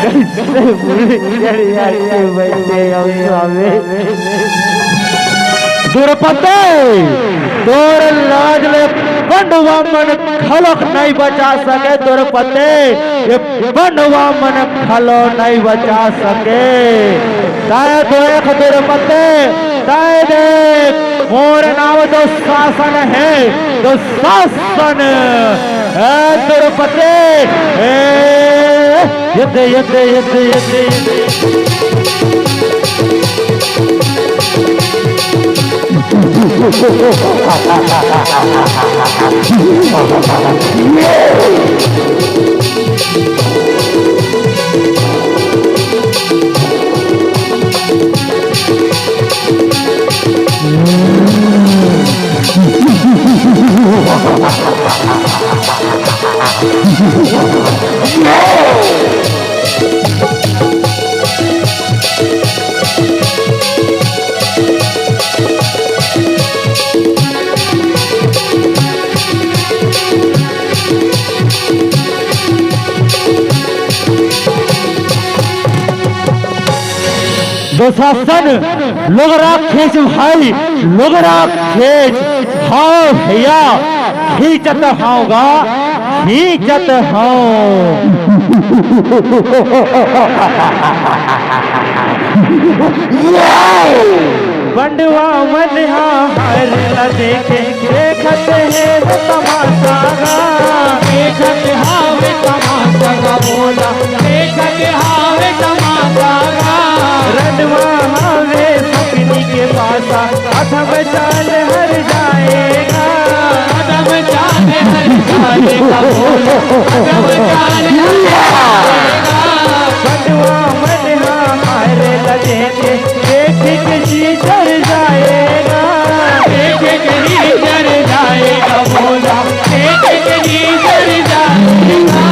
कइसे मुड़ी गड़िया के बइठे हव स्वामी? द्रौपदी, तोर लाज ले पंडवा मन घलोक नइ बचा सके द्रौपदी। ये पंडवा मन घलो नइ बचा सके। तैं देख द्रौपदी, तैं देख, मोर नाम दुशासन हे, दुशासन। ए द्रौपदी, ए, ये दे, ये दे, ये दे, ये दे, ये दे। दुशासन, लुगरा खींच भाई, लुगरा खींच। हव भइया, खींचत हंव गा, खींचत हंव। पंडवा मन ह हार ला देखे, देखत हे वो तमाशा गा। देखत हावे तमाशा गा मोला, देखत हावे तमाशा गा। रनवा हावे सपनी के पासा, अधम चाल हर जाएगा। अधम चाल हर जाएगा मोला, अधम चाल हर जाएगा। पंडवा मन ह हार ला देखे, देख के जी जर जाएगा। देख के जी जर जाएगा मोला, देख के जी जर जाएगा।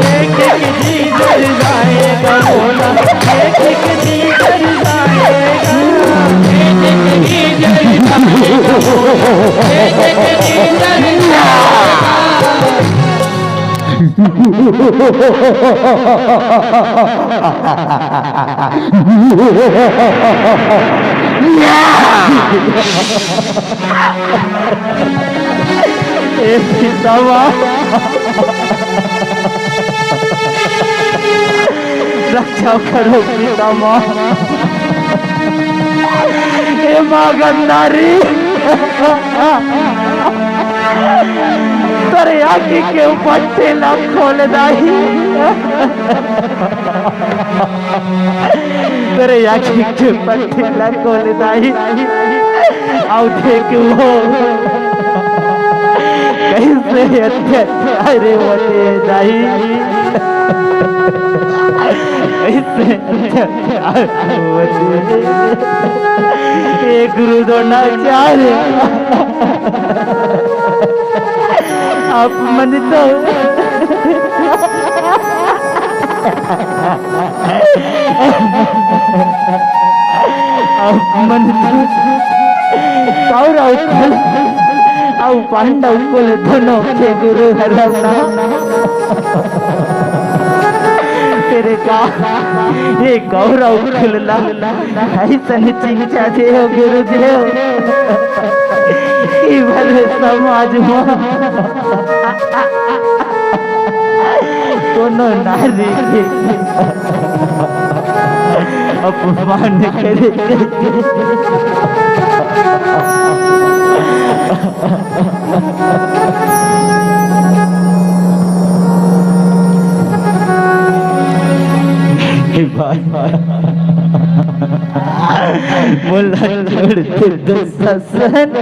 देख के जी जर जाएगा मोला, देख के जी जर जाएगा। देख के जी जर जाएगा मोला, देख के जी जर जाएगा। ए पितामह, रक्षा करो पितामह। ए माँ गंधारी, तोरे आँखी के पट्टी ला खोल दाई। तोरे आँखी के पट्टी ला खोल दाई। अउ देख वो कइसे अत्याचार होथे दाई। कइसे अत्याचार होथे। ए गुरु द्रोणाचार्य, आप मन तो आप मन कौरव कुल अउ पांडव कुल दोनों के गुरु हरव ना। तेरे का ये कौरव कुल ला अइसन शिक्षा दे हो गुरुदेव, कि भले समाज में कोनो नारी के अपमान करे। हे भाई, मोला छोड़ दे दुशासन।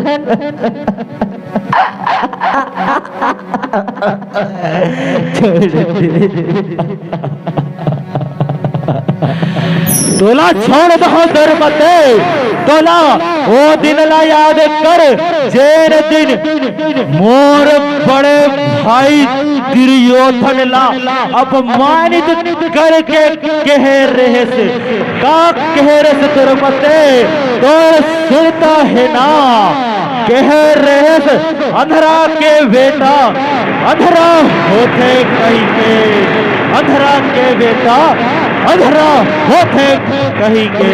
छोड़ दे। तोला छोड़ दहो द्रौपदी, तोला ओ दिन ला याद कर, जेन दिन मोर बड़े भाई दुर्योधन ला अपमानित करके कहे रहेस, का कहे रहेस द्रौपदी, तो सुनता है ना? कहे रहेस, अंधरा के बेटा अंधरा होथे कहिके, अंधरा के बेटा अंधरा होथे कहिके।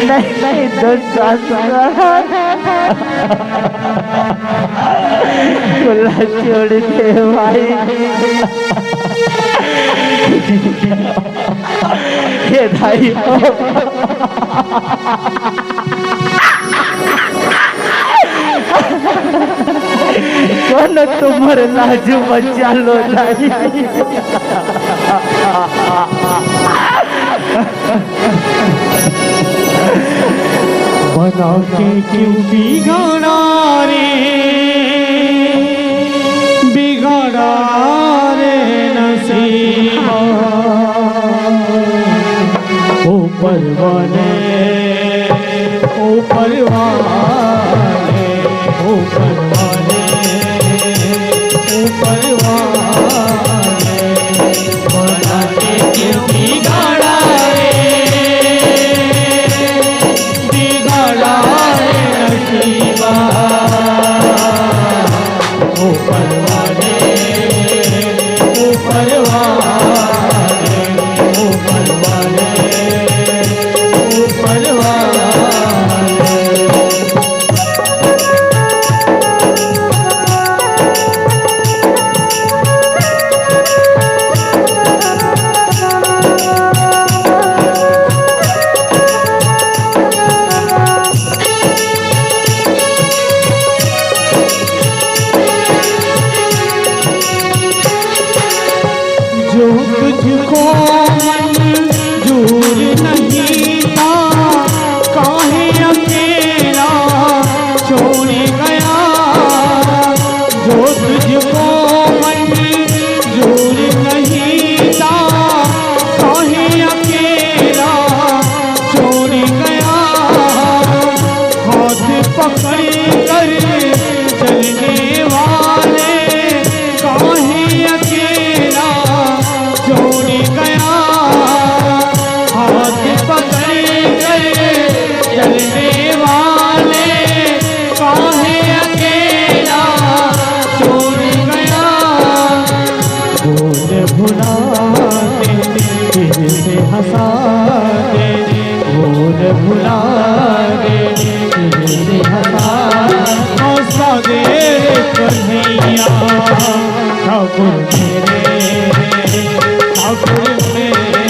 नहीं, नहीं, दुशासन। खुला छोड़ दे भाई। हे दाई हो। कोनो तुमर लाज बचा लो दाई। बना के क्यों बिगाड़ा रे, बिगाड़ा रे नसीबा। ऊपर वाले, ऊपर वाले, ऊपर वाले, ऊपर वाले। बना के क्यों बिगाड़ा रे, बिगाड़ा रे नसीबा। ऊपर वाले, ऊपर वाले, ऊपर वाले, ऊपर वाले। जो तुझको मंजूर नहीं था, काहे अकेला छोड़ गया। जो तुझको मंजूर नहीं था, काहे अकेला छोड़ गया। हाथ पकड़ कर चलने वाले, काहे अकेला छोड़ गया। हाथ पकड़ कर चलने वाले, काहे अकेला छोड़ गया। बोल भुला दे, फिर से हंसा दे, बोल भुला दे, फिर से हंसा, हंसा दे रे कन्हैया। ठाकुर मेरे, ठाकुर मेरे,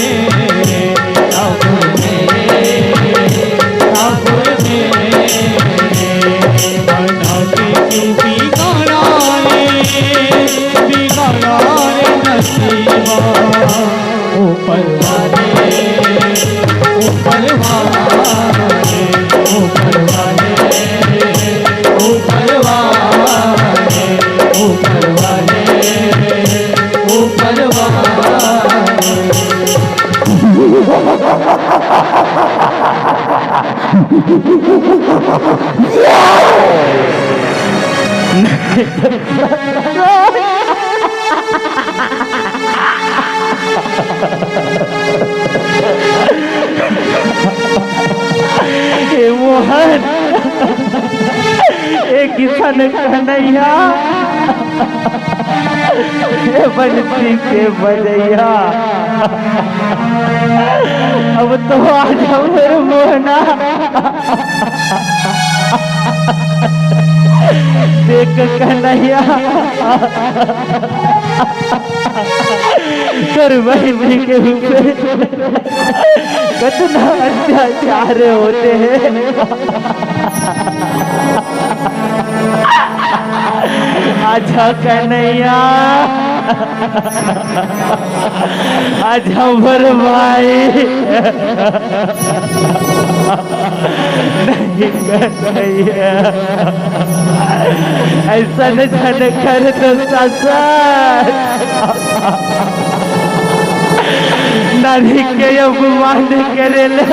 ठाकुर मेरे, ठाकुर मेरे। बना के क्यों बिगाड़ा रे, बिगाड़ा रे नसीबा। ऊपर वाले, ऊपर वाले, ऊपर वाले, ऊपर वाले, ऊपर वाले, ऊपर वाले। हे मोहन, हे किशन कन्हैया, हे बंसी के बजैया, अब तो आ जाओ रे मोहना। देख कन्हैया, तोर बहिनी के ऊपर कतना अत्याचार होथे। आजा कन्हैया, आजा मोर भाई। नहीं कन्हैया, अइसन झन कर दुशासन। नारी के अपमान करे ले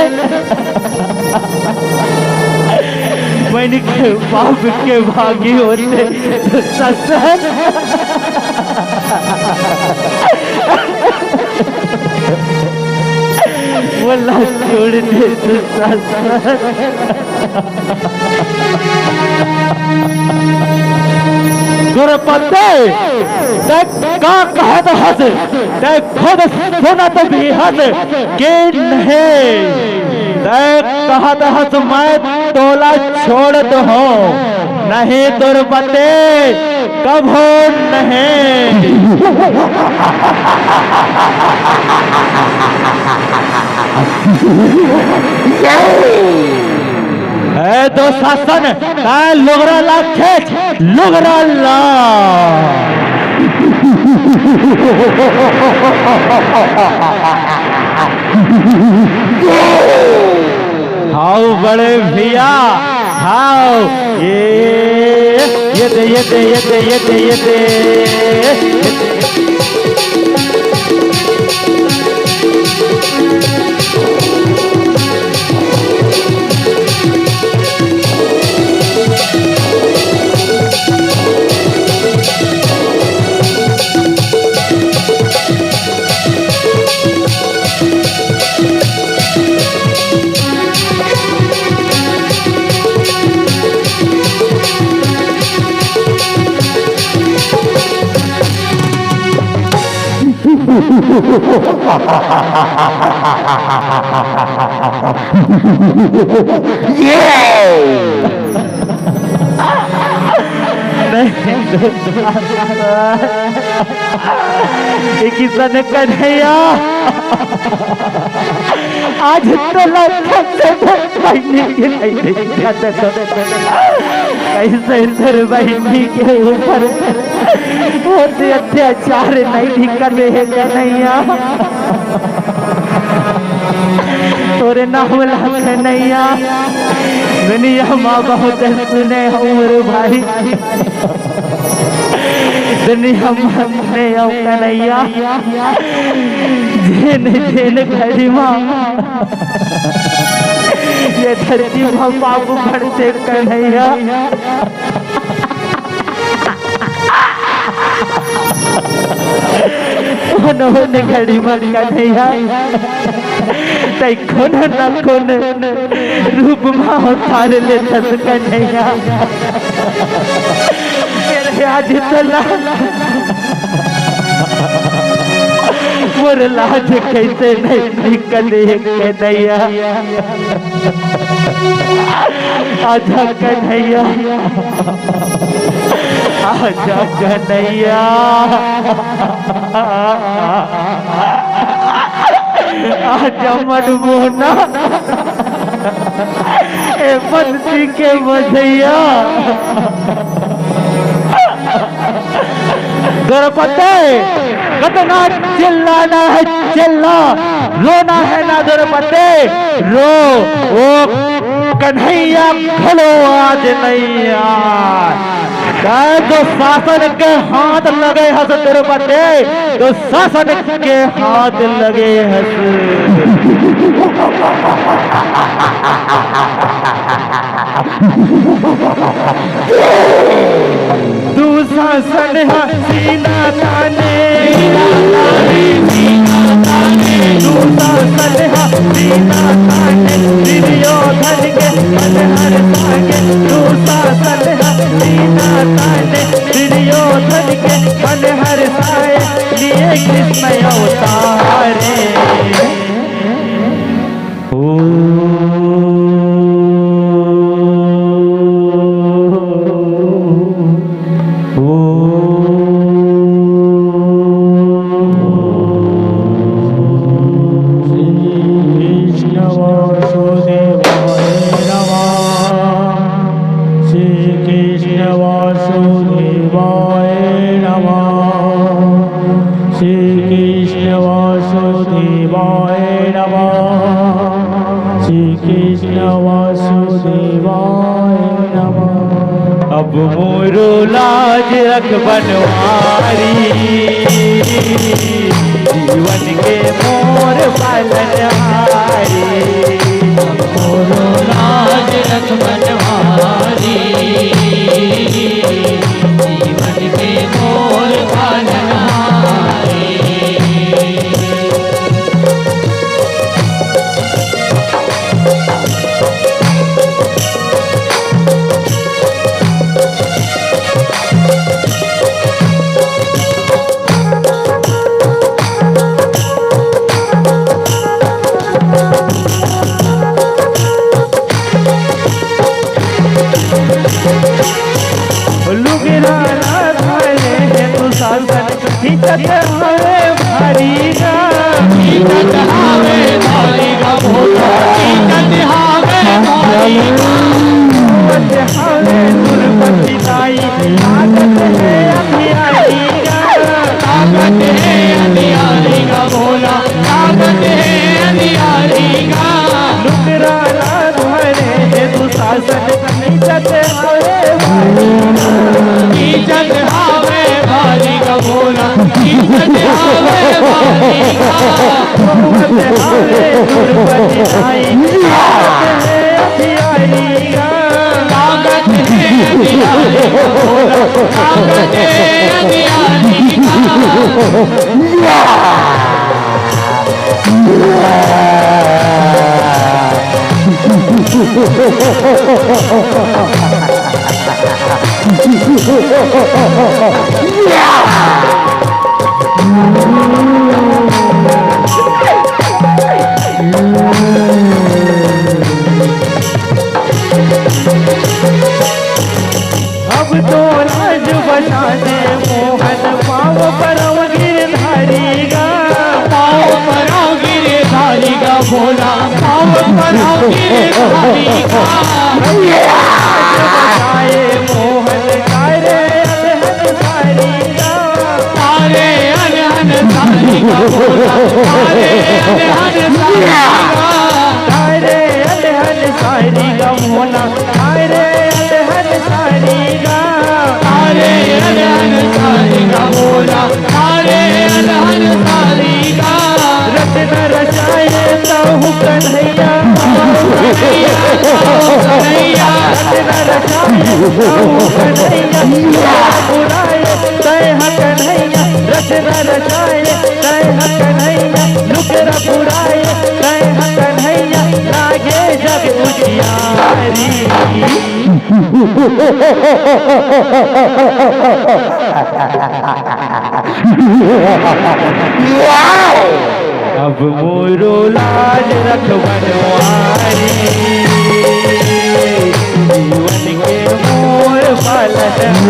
मन के पाप के भागी होथे दुशासन। मोला छोड़ दे दुशासन। द्रौपदी, तैं का कहत हस? तैं खुद सुनत भी हस कि नहीं? तैं कहत हस, मैं तोला छोड़ दूँ। नहीं द्रौपदी, कभू नहीं। ए दुशासन, तैं लुगरा ला खींच, लुगरा ला। हाव बड़े भैया, हाव। ये, ये दे, ये दे, ये दे, ये दे, ये दे। नहीं, ए किशन कन्हैया, आज तोला कैसे बहिनी के नहीं, कैसे तोर बहिनी के ऊपर होथे अत्याचार नहीं दिखत हे कन्हैया। तोरे नाम ला कन्हैया, दुनिया मा बहुत सुने हँव रे भाई। दुनिया मा सुने हँव कन्हैया, जेन जेन घड़ी मा ये धरती मा पाप बढ़थे कन्हैया। कोनो न घड़ी मा कन्हैया, तैं कोनो न कोनो रूप मा अवतार लेथस कन्हैया। फेर आज तोला मोर लाज कैसे नहीं निकले कन्हैया। आजा कन्हैया, आजा कन्हैया, आजा मनमोहना, ए बंसी के बजैया। द्रौपदी, कतना चिल्लाना है चिल्ला, रोना है ना द्रौपदी, रो। ओ कन्हैया घलो आज नहीं आय। तैं दुशासन के हाथ लगे हस द्रौपदी, दुशासन के हाथ लगे हस। दुशासन ह सीना ताने, दुशासन ह सीना ताने, दुर्योधन के मन हर्षागे। दुशासन ह सीना ताने, दुर्योधन के मन हर्षाए, लिए कृष्ण अवतारे। श्री कृष्ण वासुदेवाय नमः। श्री कृष्ण वासुदेवाय नमः। श्री कृष्ण वासुदेवाय नमः। श्री कृष्ण वासुदेवाय नमः। अब मोरो लाज रख बनवारी, जीवन के मोर पालनहारी। मोरो लाज रख बनवारी, जीवन के मोर पालनहारी। लुगरा ला धरे हे दुशासन, खींचत हवे भारी गा। खींचत हवे भारी गा भोला, खींचत हवे भारी गा। खींचत हवे दुर्पति दाई, लागत हे अंधियारी गा। लागत हे अंधियारी गा भोला, लागत हे अंधियारी गा। लुगरा ला धरे हे दुशासन, खींचत हवे भारी गा। खींचत हवे भारी गा भोला, खींचत हवे भारी गा। खींचत हवे दुर्पति दाई, लागत हे अंधियारी गा। लागत हे अंधियारी गा भोला, लागत हे अंधियारी गा। अब तो लाज बचा दे मोहन, पाँव परव गिरधारी गा। पाँव परव गिरधारी गा भोला, पाँव परव गिरधारी गा। लाज बचाए मोहन, तारे अनहन सारी गा। तारे अनहन सारी गा भोला, तारे अनहन सारी गा। तारे अनहन सारी गा मोहना, तारे अनहन सारी गा। तारे अनहन सारी गा भोला, तारे अनहन सारी गा। रचना रचाए तहु कन्हैया, कन्हैया, कन्हैया। रचना रचाए तहु कन्हैया, बुलाए तय ह कन्हैया। रचना रचाए तय ह कन्हैया, लुगरा पुराए तय ह कन्हैया, लागे जग उजियारी। अब मोरो लाज रख बनवारी, जीवन के मोर पालनहारी।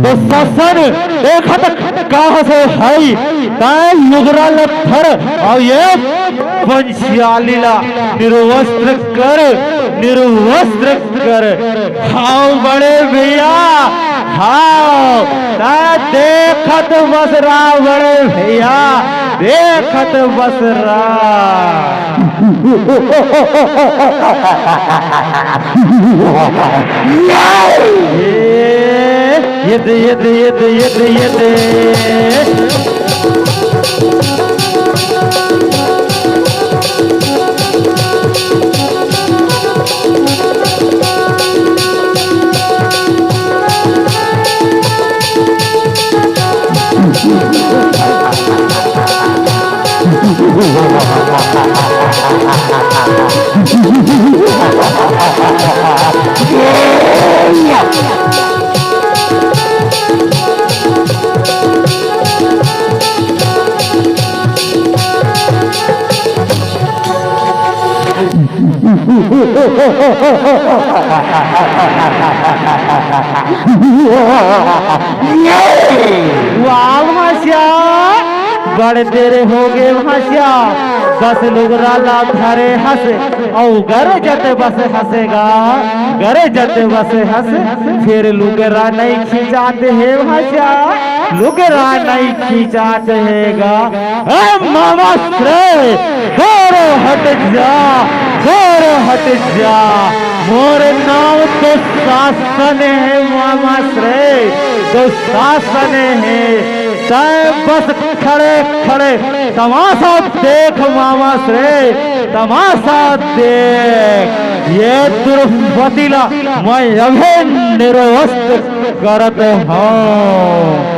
दुशासन देखत कहाँ से हई, तैं लुगरा ल धर, अउ ये पंचाली ला निर्वस्त्र कर, निर्वस्त्र कर। हाँ बड़े भैया, हाँ, तैं देखत बस रह बड़े भैया, देखत बस रह। ये दे, ये दे, ये दे, ये दे, ये दे, ये दे। वाह भैंसिया, बड़ देर होगे भैंसिया, बस लुगरा ला धरे हस, अउ गरजत बस हस गा, गरजत बस हस, फेर लुगरा नइ खिंचात हे भैंसिया, लुगरा नइ खिंचात हे गा। ए मामा श्रेय, दूर हट जा, दूर हट जा। मोर नाम दुशासन हे मामा श्रेय, दुशासन हे। तैं बस खड़े खड़े तमाशा देख मामा श्रेय, तमाशा देख। ये दुर्पति ला मैं अभी निर्वस्त्र करत हँव।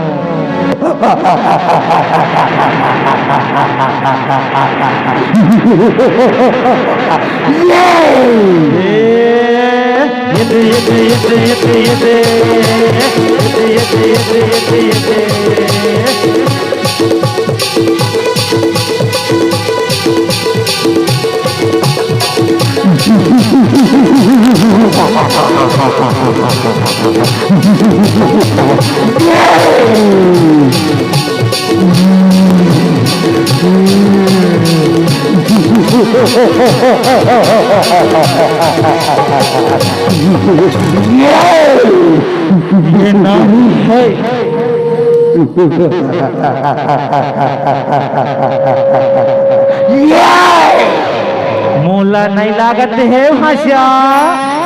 ये नारी हे। मोला नइ लागत हे भैंसिया,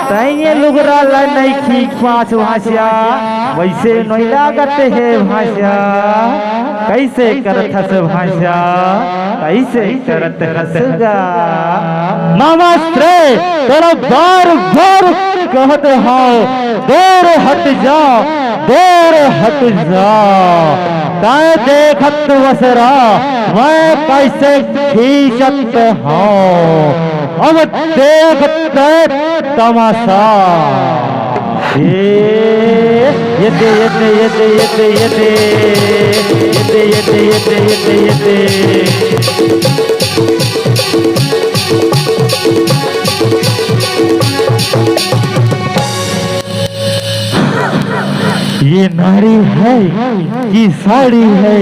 तैं ये लुगरा ला नइ खींच पास भैंसिया, वइसे नइ लागत हे भैंसिया। कइसे करत हस भैंसिया, कइसे करत हस गा? मामा श्रेय, तोला बार बार कहत हँव, दूर हट जा, दूर हट जा। तैं देखत बस रह, मैं कइसे खींचत हँव। अब देख तैं तमाशा। ये, ये दे, ये दे, ये दे, ये दे, ये दे। ये दे, ये दे, ये दे, ये दे, ये दे। ये नारी हे कि साड़ी हे,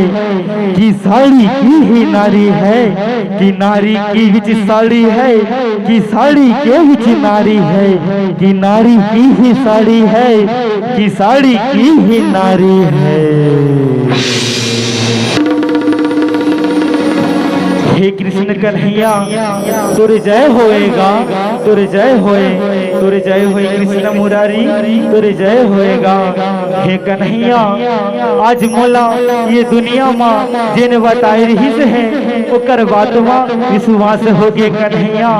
कि साड़ी की ही नारी हे, कि नारी की विच साड़ी हे, कि साड़ी के विच नारी हे, कि नारी की ही साड़ी हे, कि साड़ी की ही नारी हे। हे कृष्ण कन्हैया, तोर जय होए गा, तोर जय होए, तोर जय होए कृष्ण मुरारी, तोर जय होए गा। हे कन्हैया, आज मोला ये दुनिया म जेन बताए रिहिस हे, ओकर बात म विश्वास होगे कन्हैया।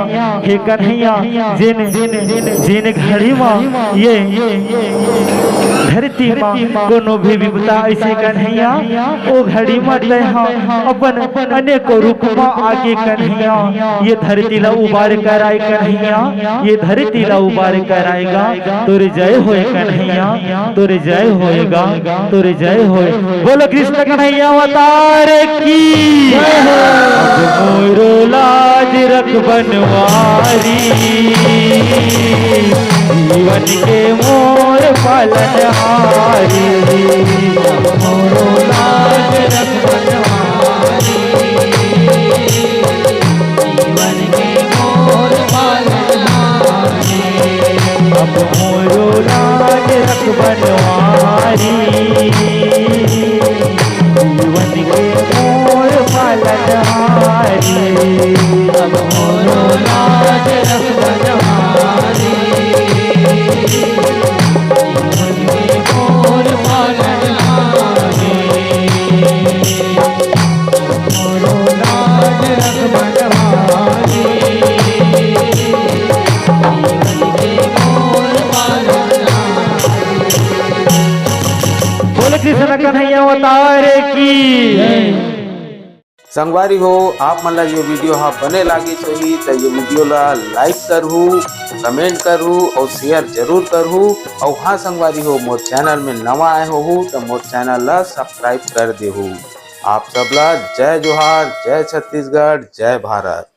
हे कन्हैया, जेन, जेन घड़ी म ये धरती म कोनो भी विपदा अइसे कन्हैया, ओ घड़ी म तैं ह अपन अनेक रूप म आके कन्हैया, ये धरती ला उबार कर आए कन्हैया, ये धरती ला उबार कर आए गा। तोर जय होए कन्हैया, तोर जय होए गा, तोर जय होए। बोलो कृष्ण कन्हैया अवतार की। जय हो। अब मोरो लाज रख बनवारी, जीवन के मोर पालनहारी। अब मोरो लाज रख बनवारी, जीवन के मोर पालनहारी। अब मोरो लाज रख बनवारी, जीवन के मोर पालनहारी। अब मोरो तारे की। संगवारी हो, आप मन ला ये वीडियो हा बने लागिस होही त ये वीडियो ला लाइक करहू, कमेंट करहू और शेयर जरूर करहू। और हाँ संगवारी हो, मोर चैनल में नवा आए होहू त मोर चैनल ला सब्सक्राइब कर देहू। आप सब ला जय जोहार, जय छत्तीसगढ़, जय भारत।